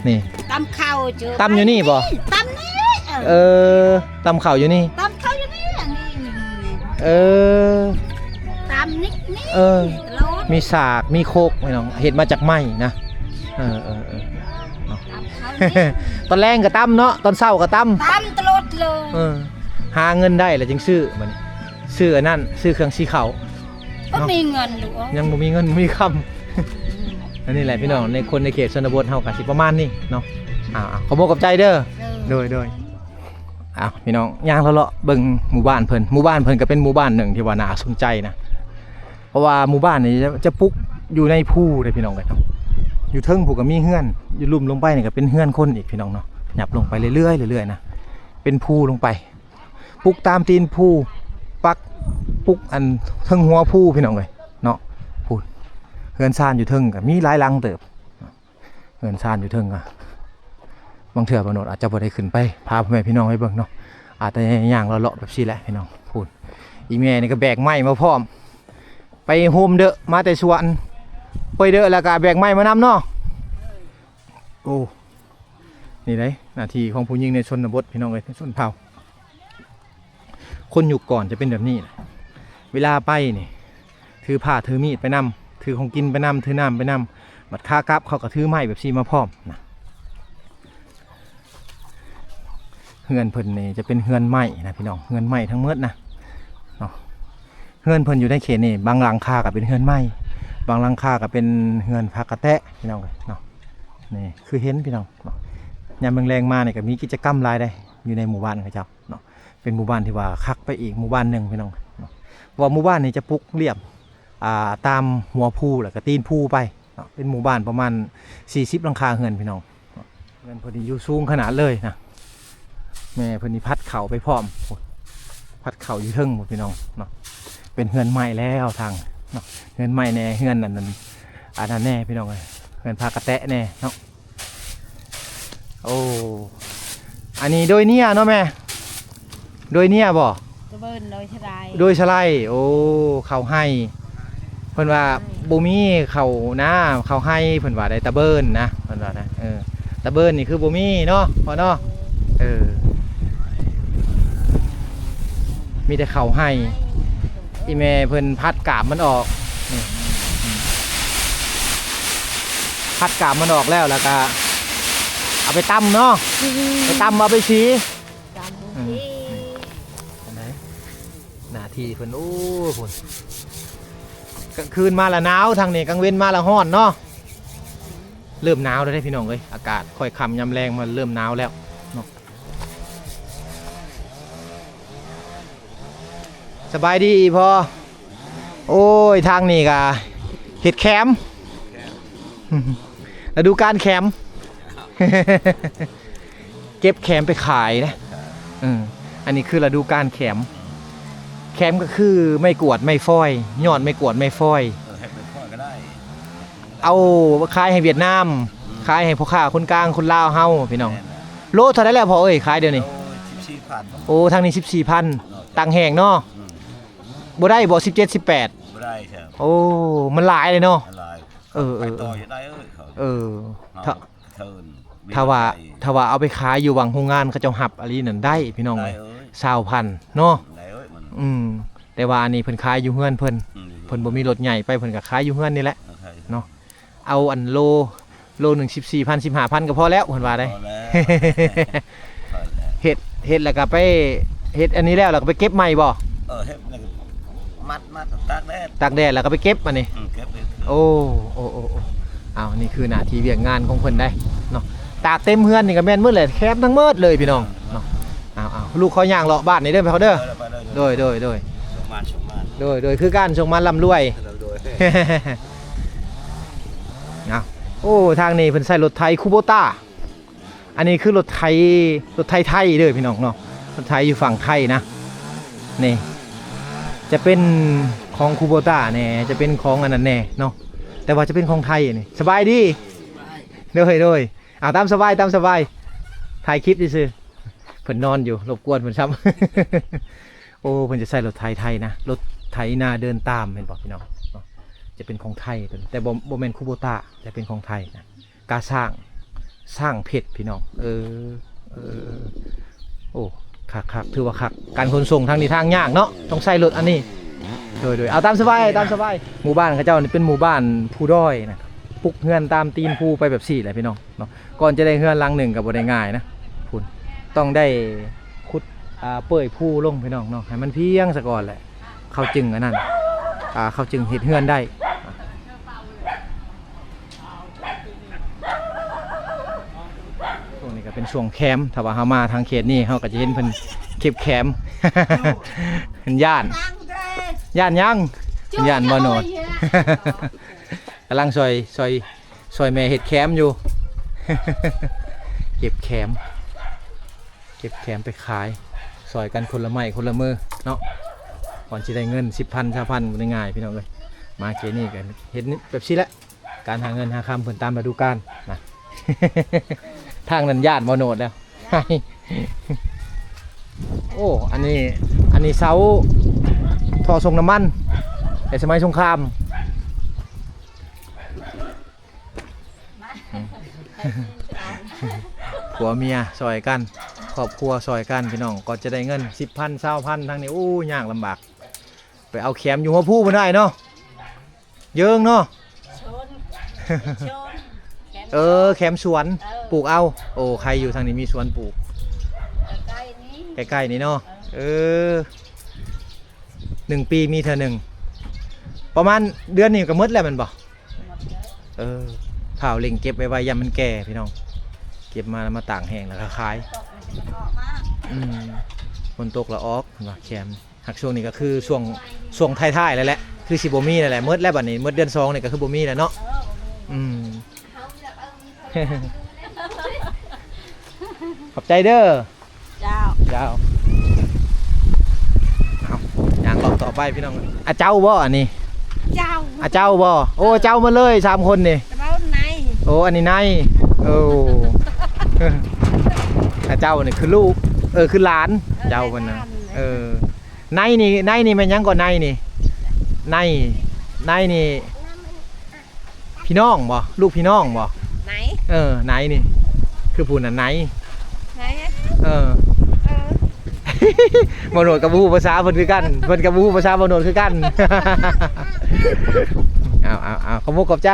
ນີ້ ຕຳເຂົ້າ ຕຳຢູ່ນີ້ບໍ່? ຕຳນີ້. ເອີ ເອີ ຕຳເຂົ້າຢູ່ນີ້ ຕຳເຂົ້າຢູ່ນີ້. ອັນນີ້ ເອີ ຕຳນີ້ ນີ້ ເອີ ຕະຫຼອດ ມີສາກ ມີຄົກພີ່ນ້ອງ ເຮັດມາຈາກໄມ້ນະ. ເອີ ເອີ ເອີ ເນາະ ຕຳເຂົ້ານີ້ ຕອນແລງກໍຕຳເນາະ ຕອນເຊົ້າກໍຕຳ ຕຳຕະຫຼອດເລີຍ. ເອີ ຫາເງິນໄດ້ແລ້ວຈຶ່ງຊື້ ບັດນີ້ ຊື້ອັນນັ້ນ ຊື້ເຄື່ອງຊີ້ເຂົ້າ. ບໍ່ມີເງິນລູກເອີຍ ຍັງບໍ່ມີເງິນບໍ່ມີຄຳ. ອັນນີ້ແຫຼະພີ່ນ້ອງ ໃນຄົນໃນເຂດຊົນນະບົດເຮົາກໍຊິປະມານນີ້ເນາະ. ອ່າ ຂອບອົກຂອບໃຈເດີ. ເອີ ໂດຍ ໂດຍ. ອ້າວ ພີ່ນ້ອງ ຍ່າງເລາະໆເບິ່ງໝູ່ບ້ານເພິ່ນ. ໝູ່ບ້ານເພິ່ນກໍເປັນໝູ່ບ້ານໜຶ່ງທີ່ວ່າໜ້າສົນໃຈນະ ເພາະວ່າໝູ່ບ້ານນີ້ຈະ ຈະປຸກຢູ່ໃນພູເດ້ພີ່ນ້ອງເອີຍເນາະ. ຢູ່ເທິງພຸ້ນກໍມີເຮືອນ ຢູ່ລຸ່ມລົງໄປນີ້ກໍເປັນເຮືອນຄົນອີກພີ່ນ້ອງເນາະ. ຫຍັບລົງໄປເລື້ອຍໆ ເລື້ອຍໆນະ ເປັນພູລົງໄປ ປຸກຕາມຕີນພູ ປັກ ປຸກອັນເທິງຫົວພູພີ່ນ້ອງເອີຍເນາະ. ພຸ້ນ ເຮືອນຊານຢູ່ເທິງກໍມີຫຼາຍຫຼັງເຕີບ. ເຮືອນຊານຢູ່ເທິງ ອ່ະ ບາງເທື່ອບ່າວໂນດອາດຈະບໍ່ໄດ້ຂຶ້ນໄປ ພາພໍ່ແມ່ພີ່ນ້ອງໄປເບິ່ງເນາະ ອາດຈະຍ່າງເລາະໆແບບຊີ້ແຫຼະພີ່ນ້ອງ. ພຸ້ນ ອີແມ່ນີ້ກໍແບກໄມ້ມາພ້ອມ ໄປໂຮມເດີ ມາແຕ່ສວນ ໂຮມເດີ ແລ້ວກໍແບກໄມ້ມານຳເນາະ. ໂອ້ ນີ້ເດ້ ໜ້າທີ່ຂອງຜູ້ຍິງໃນຊົນນະບົດ ພີ່ນ້ອງເອີຍ ໃນຊົນເຜົ່າ. ຄົນຍຸກກ່ອນຈະເປັນແບບນີ້ແຫຼະ ເວລາໄປນີ້ ຖືຜ້າຖືມີດໄປນຳ ຖືຂອງກິນໄປນຳ ຖືນ້ຳໄປນຳ ບັດຂາກັບເຂົາກໍຖືໄມ້ແບບຊີ້ມາພ້ອມນະ. ເຮືອນເພິ່ນນີ້ຈະເປັນເຮືອນໄມ້ນະພີ່ນ້ອງ ເຮືອນໄມ້ທັງໝົດນະເນາະ. ເຮືອນເພິ່ນຢູ່ໃນເຂດນີ້ ບາງຫຼັງຄາກໍເປັນເຮືອນໄມ້ ບາງຫຼັງຄາກໍເປັນເຮືອນຝາກະແຕະ ພີ່ນ້ອງເອີຍເນາະ. ນີ້ຄືເຫັນພີ່ນ້ອງເນາະ ຍາມແລງໆມານີ້ກໍມີກິດຈະກຳຫຼາຍເດ້ ຢູ່ໃນໝູ່ບ້ານເຂົາເຈົ້າເນາະ. ເປັນໝູ່ບ້ານທີ່ວ່າຄັກໄປອີກໝູ່ບ້ານໜຶ່ງພີ່ນ້ອງເນາະ ເພາະວ່າໝູ່ບ້ານນີ້ຈະປຸກລຽບ ອ່າ ຕາມຫົວພູແລ້ວກໍຕີນພູໄປເນາະ. ເປັນໝູ່ບ້ານປະມານສີ່ສິບຫຼັງຄາເຮືອນພີ່ນ້ອງ. ເຮືອນເພິ່ນນີ້ຢູ່ສູງຂະໜາດເລີຍນະ ແມ່ເພິ່ນນີ້ພັດເຂົ້າໄປພ້ອມ. ພັດເຂົ້າຢູ່ເທິງພຸ້ນພີ່ນ້ອງເນາະ. ເປັນເຮືອນໄມ້ແລ້ວທາງເນາະ ເຮືອນໄມ້ແດ່ ເຮືອນອັນນັ້ນ ອັນນັ້ນແດ່ພີ່ນ້ອງເອີຍ ເຮືອນພາກະແຕະແດ່ເນາະ. ໂອ້ ອັນນີ້ໂດຍເນຍເນາະແມ່ ໂດຍເນຍບໍ່? ຕະເບີນໂດຍສະໄລ ໂດຍສະໄລ. ໂອ້ ເຂົ້າໄຮ່ ເພິ່ນວ່າ ບໍ່ມີເຂົ້ານາ ເຂົ້າໄຮ່ ເພິ່ນວ່າໄດ໋ ຕະເບີນນະ ເພິ່ນວ່ານະ. ເອີ ຕະເບີນນີ້ຄືບໍ່ມີເນາະພໍ່ເນາະ. ເອີ ມີແຕ່ເຂົ້າໄຮ່. ອີ່ແມ່ເພິ່ນພັດກາບມັນອອກ ນີ້ ອືມ ພັດກາບມັນອອກແລ້ວ ແລ້ວກະເອົາໄປຕຳເນາະ ອືມ ໄປຕຳ ເອົາໄປສີ ຕຳ ອືມ ນີ້ ອັນໃດ ໜ້າທີ່ເພິ່ນ ໂອ້ ພຸ້ນ ກາງຄືນມາລະໜາວ ທາງນີ້ກາງເວັນມາລະຮ້ອນເນາະ. ເລີ່ມໜາວແລ້ວເດ້ພີ່ນ້ອງເອີຍ ອາກາດຄ່ອຍຄ່ຳຍາມແລງມາເລີ່ມໜາວແລ້ວເນາະ. ສະບາຍດີອີ່ພໍ່. ໂອ້ຍ ທາງນີ້ກະເຮັດແຂມ ລະດູການແຂມ ເກັບແຂມໄປຂາຍນະ. ເອີ ອັນນີ້ຄືລະດູການແຂມ ແຂມກໍຄືໄມ້ກວາດໄມ້ຟອຍ ຍອດໄມ້ກວາດໄມ້ຟອຍ. ເອີ ເຮັດໄມ້ຟອຍກໍໄດ້ ເອົາຂາຍໃຫ້ຫວຽດນາມ ອືມ ຂາຍໃຫ້ພໍ່ຄ້າຄົນກາງຄົນລາວເຮົາພີ່ນ້ອງ. ແມ່ນແຫຼະ ໂລເທົ່າໃດແລ້ວພໍ່ເອີຍ ຂາຍດຽວນີ້? ໂລສິບສີ່ພັນ. ໂອ້ ທາງນີ້ສິບສີ່ພັນ ເນາະ ຕາກແຫ້ງເນາະ. ອືມ ບໍ່ໄດ້ບໍ່ ສິບເຈັດ ສິບແປດ? ບໍ່ໄດ້ແທ້. ໂອ້ ມັນຫຼາຍເລີຍເນາະ ມັນຫຼາຍ. ເອີ ເອີ ໄປຕໍ່ ເອີ ຍັງໄດ້ເອີຍ ເອີ ເຮົາ ຖ້າ ເທີນ ຖ້າວ່າ ມີລົດໄຖ ຖ້າວ່າເອົາໄປຂາຍຢູ່ຫວ່າງໂຮງງານເຂົາເຈົ້າຮັບອີ່ຫຼີນັ້ນໄດ້ພີ່ນ້ອງເອີຍ ຊາວພັນເນາະ. ໄດ້ເອີຍ ມັນ ອືມ ແຕ່ວ່າອັນນີ້ເພິ່ນຂາຍຢູ່ເຮືອນເພິ່ນ ອືມ ເພິ່ນບໍ່ມີລົດໃຫຍ່ໄປ ເພິ່ນກໍຂາຍຢູ່ເຮືອນນີ້ແຫຼະ ເອີ ຂາຍເນາະ. ເອົາອັນໂລ ໂລໜຶ່ງສິບສີ່ພັນ ສິບຫ້າພັນກໍພໍແລ້ວ ເພິ່ນວ່າໄດ໋. ພໍແລ້ວ ພໍແລ້ວ ເຮັດ ເຮັດແລ້ວກໍໄປ ເຮັດອັນນີ້ແລ້ວ ແລ້ວກໍໄປເກັບໃໝ່ບໍ່? ເອີ ເຮັດແລ້ວກໍມັດ ມັດ ຕາກແດດ ຕາກແດດແລ້ວກໍໄປເກັບບັດນີ້. ອືມ ເກັບ ເກັບ ໂອ້ ໂອ້ ໂອ້ ໂອ້ ເອົາ ນີ້ຄືໜ້າທີ່ວຽກງານຂອງເພິ່ນໄດ໋ເນາະ. ຕາກເຕັມເຮືອນນີ້ກໍແມ່ນໝົດແຫຼະ ແຄມທັງໝົດເລີຍພີ່ນ້ອງເນາະ. ເອົາ ເອົາ ລູກຂໍຍ່າງເລາະບ້ານນີ້ເດີພໍ່ເດີ. ໂດຍ ໂດຍ ໂດຍ ໂດຍ ໂດຍ ຄືກັນ ສົງມາລ່ຳລວຍ. ເອົາ ໂອ້ ທາງນີ້ເພິ່ນໃຊ້ລົດໄຖຄູໂບຕ້າ. ອັນນີ້ຄືລົດໄຖ ລົດໄຖໄທເດີພີ່ນ້ອງເນາະ ລົດໄຖຢູ່ຝັ່ງໄທນະ. ນີ້ຈະເປັນຂອງຄູໂບຕ້າແດ່ ຈະເປັນຂອງອັນນັ້ນແດ່ເນາະ ແຕ່ວ່າຈະເປັນຂອງໄທນີ້. ສະບາຍດີ. ໂດຍ ໂດຍ ເອົາ ຕາມສະບາຍ ຕາມສະບາຍ ຖ່າຍຄລິບຊື່ໆ. ເພິ່ນນອນຢູ່ ລົບກວນເພິ່ນຊ້ຳ. ໂອ້ ເພິ່ນຈະໃຊ້ລົດໄຖໄທນະ ລົດໄຖນາເດີນຕາມ ແມ່ນບໍ່ພີ່ນ້ອງເນາະ? ຈະເປັນຂອງໄທໂຕນີ້ ແຕ່ບໍ່ ບໍ່ແມ່ນຄູໂບຕ້າ ແຕ່ເປັນຂອງໄທນະ. ກາຊ້າງ ຊ້າງເພັດພີ່ນ້ອງ. ເອີ ເອີ ໂອ້ ຄັກໆ ຖືວ່າຄັກ ການຂົນສົ່ງທາງນີ້ທາງຍາກເນາະ ຕ້ອງໃຊ້ລົດອັນນີ້. ໂດຍ ໂດຍ ເອົາ ຕາມສະບາຍ ຕາມສະບາຍ. ໝູ່ບ້ານເຂົາເຈົ້ານີ້ເປັນໝູ່ບ້ານພູດອຍນະ ປຸກເຮືອນຕາມຕີນພູໄປແບບຊີ້ແຫຼະພີ່ນ້ອງເນາະ. ກ່ອນຈະໄດ້ເຮືອນຫຼັງໜຶ່ງກໍບໍ່ໄດ້ງ່າຍນະ ພຸ້ນ ຕ້ອງໄດ້ຂຸດ ອ່າ ເປີ້ຍພູລົງພີ່ນ້ອງເນາະ ໃຫ້ມັນພຽງສາກ່ອນແຫຼະ ເຂົາຈຶ່ງອັນນັ້ນ ອ່າ ເຂົາຈຶ່ງເຮັດເຮືອນໄດ້. ຊ່ວງນີ້ກໍເປັນຊ່ວງແຄມ ຖ້າວ່າເຮົາມາທາງເຂດນີ້ ເຮົາກໍຈະເຫັນເພິ່ນເກັບແຄມ. ເພິ່ນຢ້ານ ຢ້ານຫຍັງ? ເພິ່ນຢ້ານບໍ່ໂນດ. ກຳລັງຊ່ອຍ ຊ່ອຍ ຊ່ອຍແມ່ເຮັດແຄມຢູ່ ເກັບແຄມ ເກັບແຄມໄປຂາຍ ຊ່ອຍກັນຄົນລະໄມ້ຄົນລະມືເນາະ. ກ່ອນຊິໄດ້ເງິນສິບພັນ ຊາວພັນ ບໍ່ໄດ້ງ່າຍພີ່ນ້ອງເອີຍ. ມາເຂດນີ້ກໍເຮັດແບບຊີ້ແຫຼະ ການຫາເງິນຫາຄຳເພິ່ນຕາມລະດູການນະ. ທາງນັ້ນຢ້ານບໍ່ໂນດແລ້ວ. ໂອ້ ອັນນີ້ ອັນນີ້ເສົາທໍ່ສົ່ງນ້ຳມັນ ແຕ່ສະໄໝສົງຄາມ. ຜົວເມຍຊ່ອຍກັນ ຄອບຄົວຊ່ອຍກັນພີ່ນ້ອງ ກໍຈະໄດ້ເງິນສິບພັນ ຊາວພັນ ທາງນີ້ ໂອ້ ຍາກລຳບາກ. ໄປເອົາແຄມຢູ່ຫົວພູພຸ້ນໄດ້ເນາະ ເຢິງເນາະ. ເອີ ແຄມສວນ ເອີ ປູກເອົາ. ໂອ້ ໃຄຢູ່ທາງນີ້ມີສວນປູກ ໃກ້ໆນີ້ ໃກ້ໆນີ້ເນາະ. ເອີ ເອີ ໜຶ່ງປີມີເທື່ອໜຶ່ງ ປະມານເດືອນນີ້ກໍໝົດແລ້ວແມ່ນບໍ່? ເອີ ຟ້າວເລັ່ງເກັບໄວໆ ຢ້ານມັນແກ່ພີ່ນ້ອງ ເກັບມາແລ້ວມາຕາກແຫ້ງແລ້ວກໍຂາຍ. ອືມ ຝົນຕົກແລ້ວອອກເນາະ ແຄມ. ຫາກຊ່ວງນີ້ກໍຄືຊ່ວງ ຊ່ວງທ້າຍໆແລ້ວແຫຼະ ຄືຊິບໍ່ມີແລ້ວແຫຼະ ໝົດແລ້ວບັດນີ້ ໝົດເດືອນສອງນີ້ກໍຄືບໍ່ມີແລ້ວເນາະ. ອືມ ຂອບໃຈເດີ. ເຈົ້າ ເຈົ້າ. ຕໍ່ໄປພີ່ນ້ອງ ອາເຈົ້າບໍ່ອັນນີ້? ເຈົ້າ ອາເຈົ້າບໍ່? ໂອ້ ເຈົ້າໝົດເລີຍສາມຄົນນີ້. ແຕ່ວ່າໃນ ໂອ້ ອັນນີ້ໃນ ໂອ້ ອາເຈົ້ານີ້ຄືລູກ ເອີ ຄືຫຼານ ເອີ ເຈົ້າເພິ່ນນະ ຫຼານ ເອີ ໃນນີ້ ໃນນີ້ແມ່ນຫຍັງກໍໃນນີ້? ໃນ ໃນນີ້ ພີ່ນ້ອງບໍ່? ລູກພີ່ນ້ອງບໍ່? ໃນ ເອີ ໃນນີ້ ຄືຜູ້ນັ້ນໃນ ໃນ ເອີ ເອີ ບໍ່ໂນດກໍບໍ່ຮູ້ພາສາເພິ່ນຄືກັນ ເພິ່ນກໍບໍ່ຮູ້ພາສາບໍ່ໂນດຄືກັນ. ເອົາ ເອົາ ເອົາ ຂອບອົກຂອບໃຈ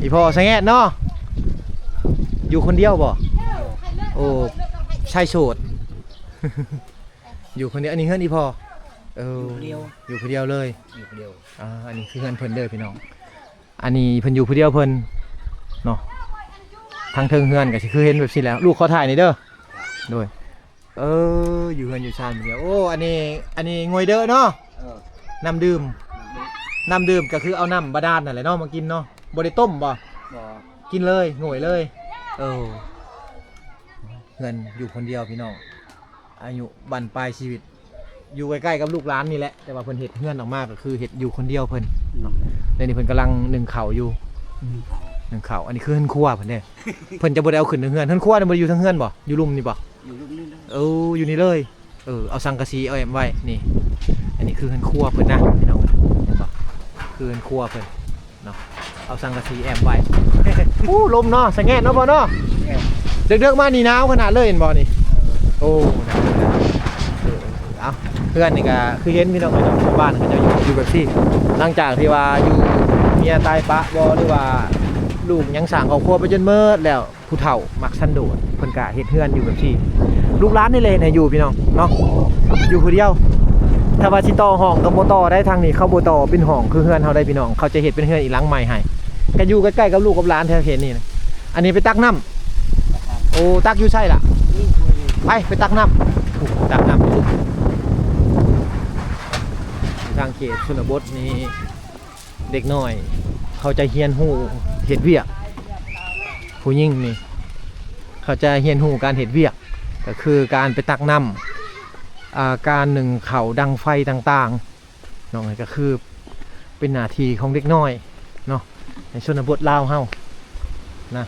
ອີ່ພໍ່ສະແງດເນາະ. ຢູ່ຄົນດຽວບໍ່? ໂອ້ ຊາຍໂສດ ຢູ່ຄົນດຽວ. ອັນນີ້ເຮືອນອີ່ພໍ່? ເອີ ຢູ່ຄົນດຽວ ຢູ່ຄົນດຽວເລີຍ ຢູ່ຄົນດຽວ. ອ່າ ອັນນີ້ຄືເຮືອນເພິ່ນເດີພີ່ນ້ອງ. ອັນນີ້ເພິ່ນຢູ່ຜູ້ດຽວເພິ່ນເນາະ. ທາງເທິງເຮືອນກໍຊິຄືເຫັນແບບຊີ້ແຫຼະ. ລູກຂໍຖ່າຍໜ່ອຍເດີ. ໂດຍ ເອີ ຢູ່ເຮືອນຢູ່ຊານຜູ້ດຽວ. ໂອ້ ອັນນີ້ ອັນນີ້ງວຍເດີເນາະ. ເອີ ນ້ຳດື່ມ ນ້ຳດື່ມ ນ້ຳດື່ມກໍຄືເອົານ້ຳບາດານນັ້ນແຫຼະເນາະມາກິນເນາະ. ບໍ່ໄດ້ຕົ້ມບໍ່? ບໍ່ ກິນເລີຍ ງວຍເລີຍ. ເອີ ເຮືອນຢູ່ຄົນດຽວພີ່ນ້ອງ. ອາຍຸບັ້ນປາຍຊີວິດ ຢູ່ໃກ້ໆກັບລູກຫຼານນີ້ແຫຼະ ແຕ່ວ່າເພິ່ນເຮັດເຮືອນອອກມາກໍຄືເຮັດຢູ່ຄົນດຽວເພິ່ນເນາະ. ອືມ ດຽວນີ້ເພິ່ນກຳລັງໜຶ້ງເຂົ້າຢູ່ ໜຶ້ງເຂົ້າ ໜຶ້ງເຂົ້າ. ອັນນີ້ຄືເຮືອນຄົວເພິ່ນເດ້. ເພິ່ນຈະບໍ່ໄດ້ເອົາຂຶ້ນເທິງເຮືອນ. ເຮືອນຄົວນີ້ບໍ່ໄດ້ຢູ່ເທິງເຮືອນບໍ່? ຢູ່ລຸ່ມນີ້ບໍ່? ຢູ່ລຸ່ມນີ້ເລີຍ. ໂອ້ ຢູ່ນີ້ເລີຍ. ເອີ ເອົາສັງກະສີແອ້ມໄວ້ນີ້. ອັນນີ້ຄືເຮືອນຄົວເພິ່ນນະພີ່ນ້ອງ ເຫັນບໍ່? ຄືເຮືອນຄົວເພິ່ນ ເນາະ ເອົາສັງກະສີແອ້ມໄວ້. ໂອ້ ລົມເນາະ ສະແງດເນາະພໍ່ເນາະ. ເອີ ເດິກໆມານີ້ໜາວຂະໜາດເລີຍ ເຫັນບໍ່ນີ້? ໂອ້ ໜາວ ເອີ ເອົາ ເຮືອນນີ້ກໍຄືເຫັນພີ່ນ້ອງເອີຍເນາະ ຊາວບ້ານເຂົາເຈົ້າຢູ່ ຢູ່ແບບຊີ້. ຫຼັງຈາກທີ່ວ່າຢູ່ ເມຍຕາຍປະບໍ່ ຫຼືວ່າລູກຫຍັງສ້າງຄອບຄົວໄປຈົນໝົດແລ້ວ ຜູ້ເຖົ້າມັກສັນໂດດ ເພິ່ນກະເຮັດເຮືອນຢູ່ແບບຊີ້. ລູກຫຼານນີ້ແຫຼະເຮັດໃຫ້ຢູ່ພີ່ນ້ອງເນາະ ຢູ່ຜູ້ດຽວ. ຖ້າວ່າຊິຕໍ່ຫ້ອງກໍບໍ່ຕໍ່ໄດ້ ທາງນີ້ເຂົາບໍ່ຕໍ່ເປັນຫ້ອງຄືເຮືອນເຮົາໄດ້ພີ່ນ້ອງ ເຂົາຈະເຮັດເປັນເຮືອນອີກຫຼັງໃໝ່ໃຫ້. ກໍຢູ່ໃກ້ໆກັບລູກກັບຫຼານແຖວເຂດນີ້ນະ. ອັນນີ້ໄປຕັກນ້ຳ. ໂອ້ ຕັກຢູ່ໃສລະ? ໄປ ໄປຕັກນ້ຳ. ໂອ້ ຕັກນ້ຳຢູ່ທາງເຂດຊົນນະບົດນີ້ ເດັກນ້ອຍເຂົາຈະຮຽນຮູ້ເຮັດວຽກ ຜູ້ຍິງນີ້ເຂົາຈະຮຽນຮູ້ການເຮັດວຽກ ກໍຄືການໄປຕັກນ້ຳ ອ່າ ການໜຶ້ງເຂົ້າ ດັງໄຟຕ່າງໆເນາະ. ກໍຄືເປັນໜ້າທີ່ຂອງເດັກນ້ອຍເນາະ ໃນຊົນນະບົດລາວເຮົານະ.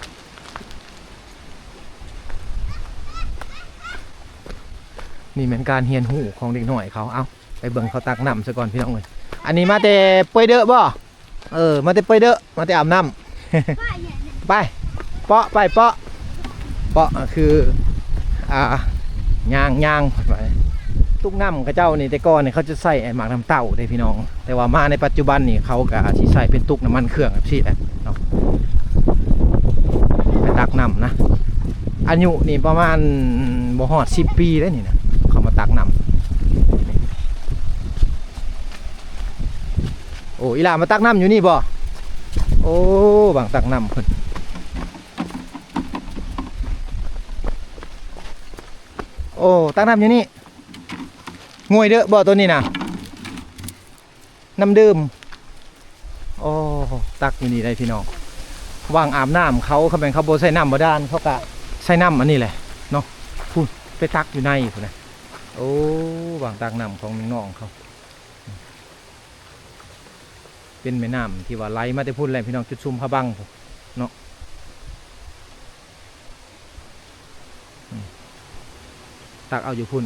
ນີ້ແມ່ນການຮຽນຮູ້ຂອງເດັກນ້ອຍເຂົາ. ເອົ້າ ໄປເບິ່ງເຂົາຕັກນ້ຳຊະກ່ອນພີ່ນ້ອງເອີຍ. ອັນນີ້ມາແຕ່ເປີຍເດີບໍ່? ເອີ ມາແຕ່ເປີຍເດີ ມາແຕ່ອາບນ້ຳ. ໄປ ເປາະ ໄປເປາະ ເປາະ ຄື ອ່າ ຍ່າງ ຍ່າງ ຕຸກນ້ຳເຂົາເຈົ້ານີ້ ແຕ່ກ່ອນນີ້ເຂົາຈະໃຊ້ໄອ້ໝາກນ້ຳເຕົ້າເດ້ພີ່ນ້ອງ ແຕ່ວ່າມາໃນປັດຈຸບັນນີ້ເຂົາກໍຊິໃຊ້ເປັນຕຸກນ້ຳມັນເຄື່ອງແບບຊີ້ແຫຼະເນາະ ໄປຕັກນ້ຳນະ. ອາຍຸນີ້ປະມານບໍ່ຮອດສິບປີເດ້ນີ້ນະ ເຂົາມາຕັກນ້ຳ. ໂອ້ ອີຫຼ້າມາຕັກນ້ຳຢູ່ນີ້ບໍ່? ໂອ້ ບາງຕັກນ້ຳເພິ່ນ. ໂອ້ ຕັກນ້ຳຢູ່ນີ້. ງວຍເດີບໍ່ໂຕນີ້ນະ? ນ້ຳດື່ມ. ໂອ້ ຕັກຢູ່ນີ້ໄດ້ພີ່ນ້ອງ. ຫວ່າງອາບນ້ຳເຂົາ ຄັນແມ່ນເຂົາບໍ່ໃຊ້ນ້ຳບາດານ ເຂົາກະໃຊ້ນ້ຳອັນນີ້ແຫຼະເນາະ. ພຸ້ນ ໄປຕັກຢູ່ໃນພຸ້ນນະ. ໂອ້ ຫວ່າງຕັກນ້ຳຂອງນ້ອງເຂົາ. ເປັນແມ່ນ້ຳທີ່ວ່າໄຫຼມາແຕ່ພຸ້ນແຫຼະພີ່ນ້ອງ ຈຸດຊຸມພະບັງພຸ້ນເນາະ. ອືມ ຕັກເອົາຢູ່ພຸ້ນ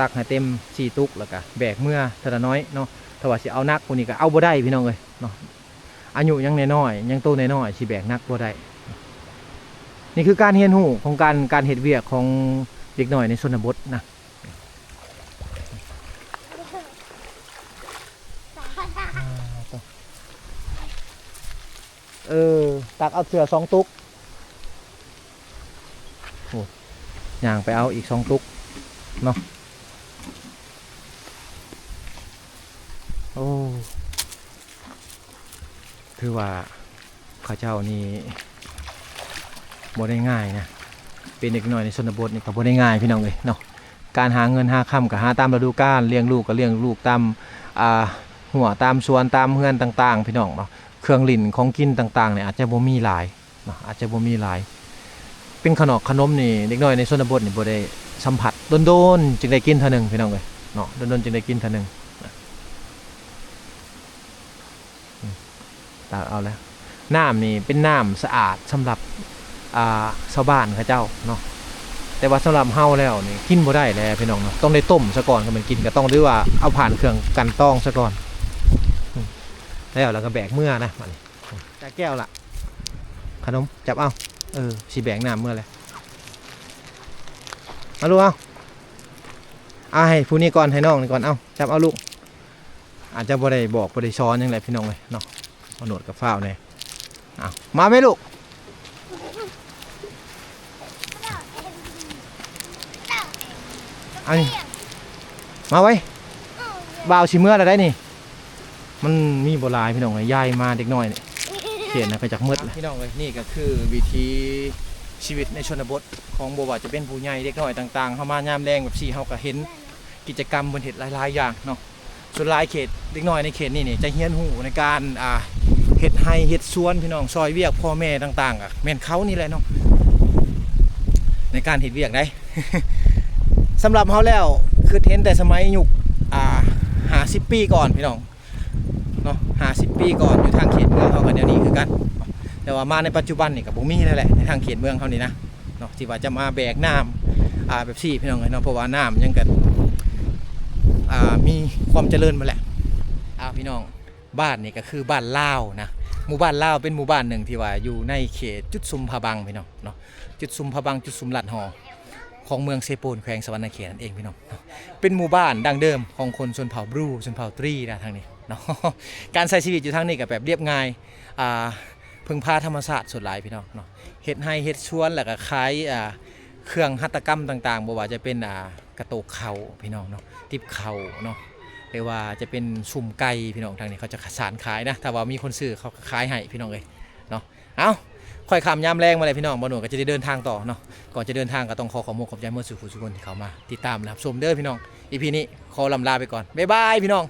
ຕັກໃຫ້ເຕັມສີ່ຕຸກ ແລ້ວກະແບກເມືອເທື່ອລະໜ້ອຍເນາະ. ຖ້າວ່າຊິເອົາໜັກກວ່ານີ້ກະເອົາບໍ່ໄດ້ພີ່ນ້ອງເອີຍເນາະ. ອາຍຸຍັງນ້ອຍໆ ຍັງໂຕນ້ອຍໆ ຊິແບກໜັກບໍ່ໄດ້. ນີ້ຄືການຮຽນຮູ້ຂອງການ ການເຮັດວຽກຂອງເດັກນ້ອຍໃນຊົນນະບົດນະ. ເອີ ຕັກເອົາເທື່ອສອງຕຸກ. ໂອ້ ຍ່າງໄປເອົາອີກສອງຕຸກເນາະ. ໂອ້ ຖືວ່າເຂົາເຈົ້ານີ້ບໍ່ໄດ້ງ່າຍນະ ເປັນເດັກນ້ອຍໃນຊົນນະບົດນີ້ກໍບໍ່ໄດ້ງ່າຍພີ່ນ້ອງເອີຍເນາະ. ການຫາເງິນຫາຄຳກໍຫາຕາມລະດູການ ລ້ຽງລູກກໍລ້ຽງລູກຕາມ ອ່າ ຮົ້ວ ຕາມສວນ ຕາມເຮືອນຕ່າງໆ ພີ່ນ້ອງເນາະ. ເຄື່ອງຫຼິ້ນຂອງກິນຕ່າງໆນີ້ອາດຈະບໍ່ມີຫຼາຍເນາະ ອາດຈະບໍ່ມີຫຼາຍ. ເປັນຂະໜອກຂະໜົມນີ້ ເດັກນ້ອຍໃນຊົນນະບົດນີ້ບໍ່ໄດ້ສຳຜັດ ດົນໆຈຶ່ງໄດ້ກິນເທື່ອໜຶ່ງພີ່ນ້ອງເອີຍ. ເນາະ ດົນໆຈຶ່ງໄດ້ກິນເທື່ອໜຶ່ງ. ຕາກເອົາແລ້ວ ນ້ຳນີ້ເປັນນ້ຳສະອາດສຳລັບ ອ່າ ຊາວບ້ານເຂົາເຈົ້າເນາະ ແຕ່ວ່າສຳລັບເຮົາແລ້ວນີ້ກິນບໍ່ໄດ້ແລ້ວພີ່ນ້ອງເນາະ ຕ້ອງໄດ້ຕົ້ມສາກ່ອນ ຄັນແມ່ນກິນກໍຕ້ອງ ຫຼືວ່າເອົາຜ່ານເຄື່ອງກັ່ນຕອງສາກ່ອນ. ອືມ ແລ້ວ ແລ້ວກໍແບກເມືອນະ ບາດນີ້ ຈາກແກ້ວລະ ຂະໜົມ ຈັບເອົາ ເອີ ຊິແບກນ້ຳເມືອແລ້ວ ເອົາລູກ ເອົາ ເອົາໃຫ້ຜູ້ນີ້ກ່ອນ ໃຫ້ນ້ອງນີ້ກ່ອນ ເອົາ ຈັບເອົາລູກ. ອາດຈະບໍ່ໄດ້ບອກບໍ່ໄດ້ສອນຫຍັງແຫຼະພີ່ນ້ອງເອີຍເນາະ ບໍ່າໂນດກໍຟ້າວແດ່. ເອົາ ມາແມ່ລູກ ອັນນີ້ ມາໄວ ບ່າວຊິເມືອແລ້ວໄດ໋ນີ້. ມັນມີບໍ່ຫຼາຍພີ່ນ້ອງເອີຍ ຢາຍມາເດັກນ້ອຍນີ້ ຂຽນນະກໍຈັກໝົດແລ້ວ ພີ່ນ້ອງເອີຍ. ນີ້ກໍຄືວິຖີຊີວິດໃນຊົນນະບົດຂອງ ບໍ່ວ່າຈະເປັນຜູ້ໃຫຍ່ເດັກນ້ອຍຕ່າງໆ ເຮົາມາຍາມແລງແບບຊີ້ ເຮົາກໍເຫັນກິດຈະກຳເພິ່ນເຮັດຫຼາຍໆຢ່າງເນາະ. ສ່ວນຫຼາຍເຂດ ເດັກນ້ອຍໃນເຂດນີ້ນີ້ຈະຮຽນຮູ້ໃນການ ອ່າ ເຮັດໄຮ່ເຮັດສວນພີ່ນ້ອງ ຊ່ອຍວຽກພໍ່ແມ່ຕ່າງໆ ກໍແມ່ນເຂົານີ້ແຫຼະເນາະ ໃນການເຮັດວຽກໃດ໋. ສຳລັບເຮົາແລ້ວ ຄິດເຫັນແຕ່ສະໄໝຍຸກ ອ່າ ຫ້າສິບປີກ່ອນພີ່ນ້ອງເນາະ ຫ້າສິບປີກ່ອນ ຢູ່ທາງເຂດເມືອງເຮົາກໍແນວນີ້ຄືກັນ ແຕ່ວ່າມາໃນປັດຈຸບັນນີ້ກໍບໍ່ມີແລ້ວແຫຼະ ໃນທາງເຂດເມືອງເຮົານີ້ນະ ເນາະ ທີ່ວ່າຈະມາແບກນ້ຳ ອ່າ ແບບຊີ້ພີ່ນ້ອງເອີຍເນາະ ເພາະວ່ານ້ຳຍັງກໍ ອ່າ ມີຄວາມຈະເລີນໝົດແຫຼະ. ອ້າວ ພີ່ນ້ອງ ບ້ານນີ້ກໍຄືບ້ານລາວນະ ໝູ່ບ້ານລາວເປັນໝູ່ບ້ານໜຶ່ງທີ່ວ່າຢູ່ໃນເຂດຈຸດຊຸມຜາບັງພີ່ນ້ອງເນາະ ຈຸດຊຸມຜາບັງ ຈຸດຊຸມລັດຫໍ ຂອງເມືອງເຊໂປນ ແຂວງສະຫວັນນະເຂດນັ້ນເອງພີ່ນ້ອງເນາະ. ເປັນໝູ່ບ້ານດັ້ງເດີມຂອງຄົນຊົນເຜົ່າບຣູ ຊົນເຜົ່າຕຣີນະ ທາງນີ້ເນາະ. ການໃຊ້ຊີວິດຢູ່ທາງນີ້ກໍແບບລຽບງ່າຍ ອ່າ ເພິ່ງພາທຳມະຊາດສ່ວນຫຼາຍພີ່ນ້ອງເນາະ ເຮັດໄຮ່ເຮັດສວນ ແລ້ວກໍຂາຍ ອ່າ ເຄື່ອງຫັດຖະກຳຕ່າງໆ ບໍ່ວ່າຈະເປັນ ອ່າ ກະໂຕກເຂົ້າພີ່ນ້ອງເນາະ ຕິບເຂົ້າເນາະ ຫຼືວ່າຈະເປັນຊຸມໄກ່ພີ່ນ້ອງ ທາງນີ້ເຂົາຈະສານຂາຍນະ ຖ້າວ່າມີຄົນຊື້ເຂົາກໍຂາຍໃຫ້ພີ່ນ້ອງເອີຍເນາະ. ເອົ້າ ຄ່ອຍຄ່ຳຍາມແລງມາແລ້ວພີ່ນ້ອງ ບ່າວໂນດກໍຈະໄດ້ເດີນທາງຕໍ່ເນາະ. ກ່ອນຈະເດີນທາງກໍຕ້ອງຂໍຂອບມຸກຂອບໃຈໝົດສູ່ຜູ້ສູ່ຄົນທີ່ເຂົ້າມາຕິດຕາມ ແລະ ຮັບຊົມເດີພີ່ນ້ອງ. ອີພີນີ້ຂໍລ່ຳລາໄປກ່ອນ ບາຍບາຍພີ່ນ້ອງ.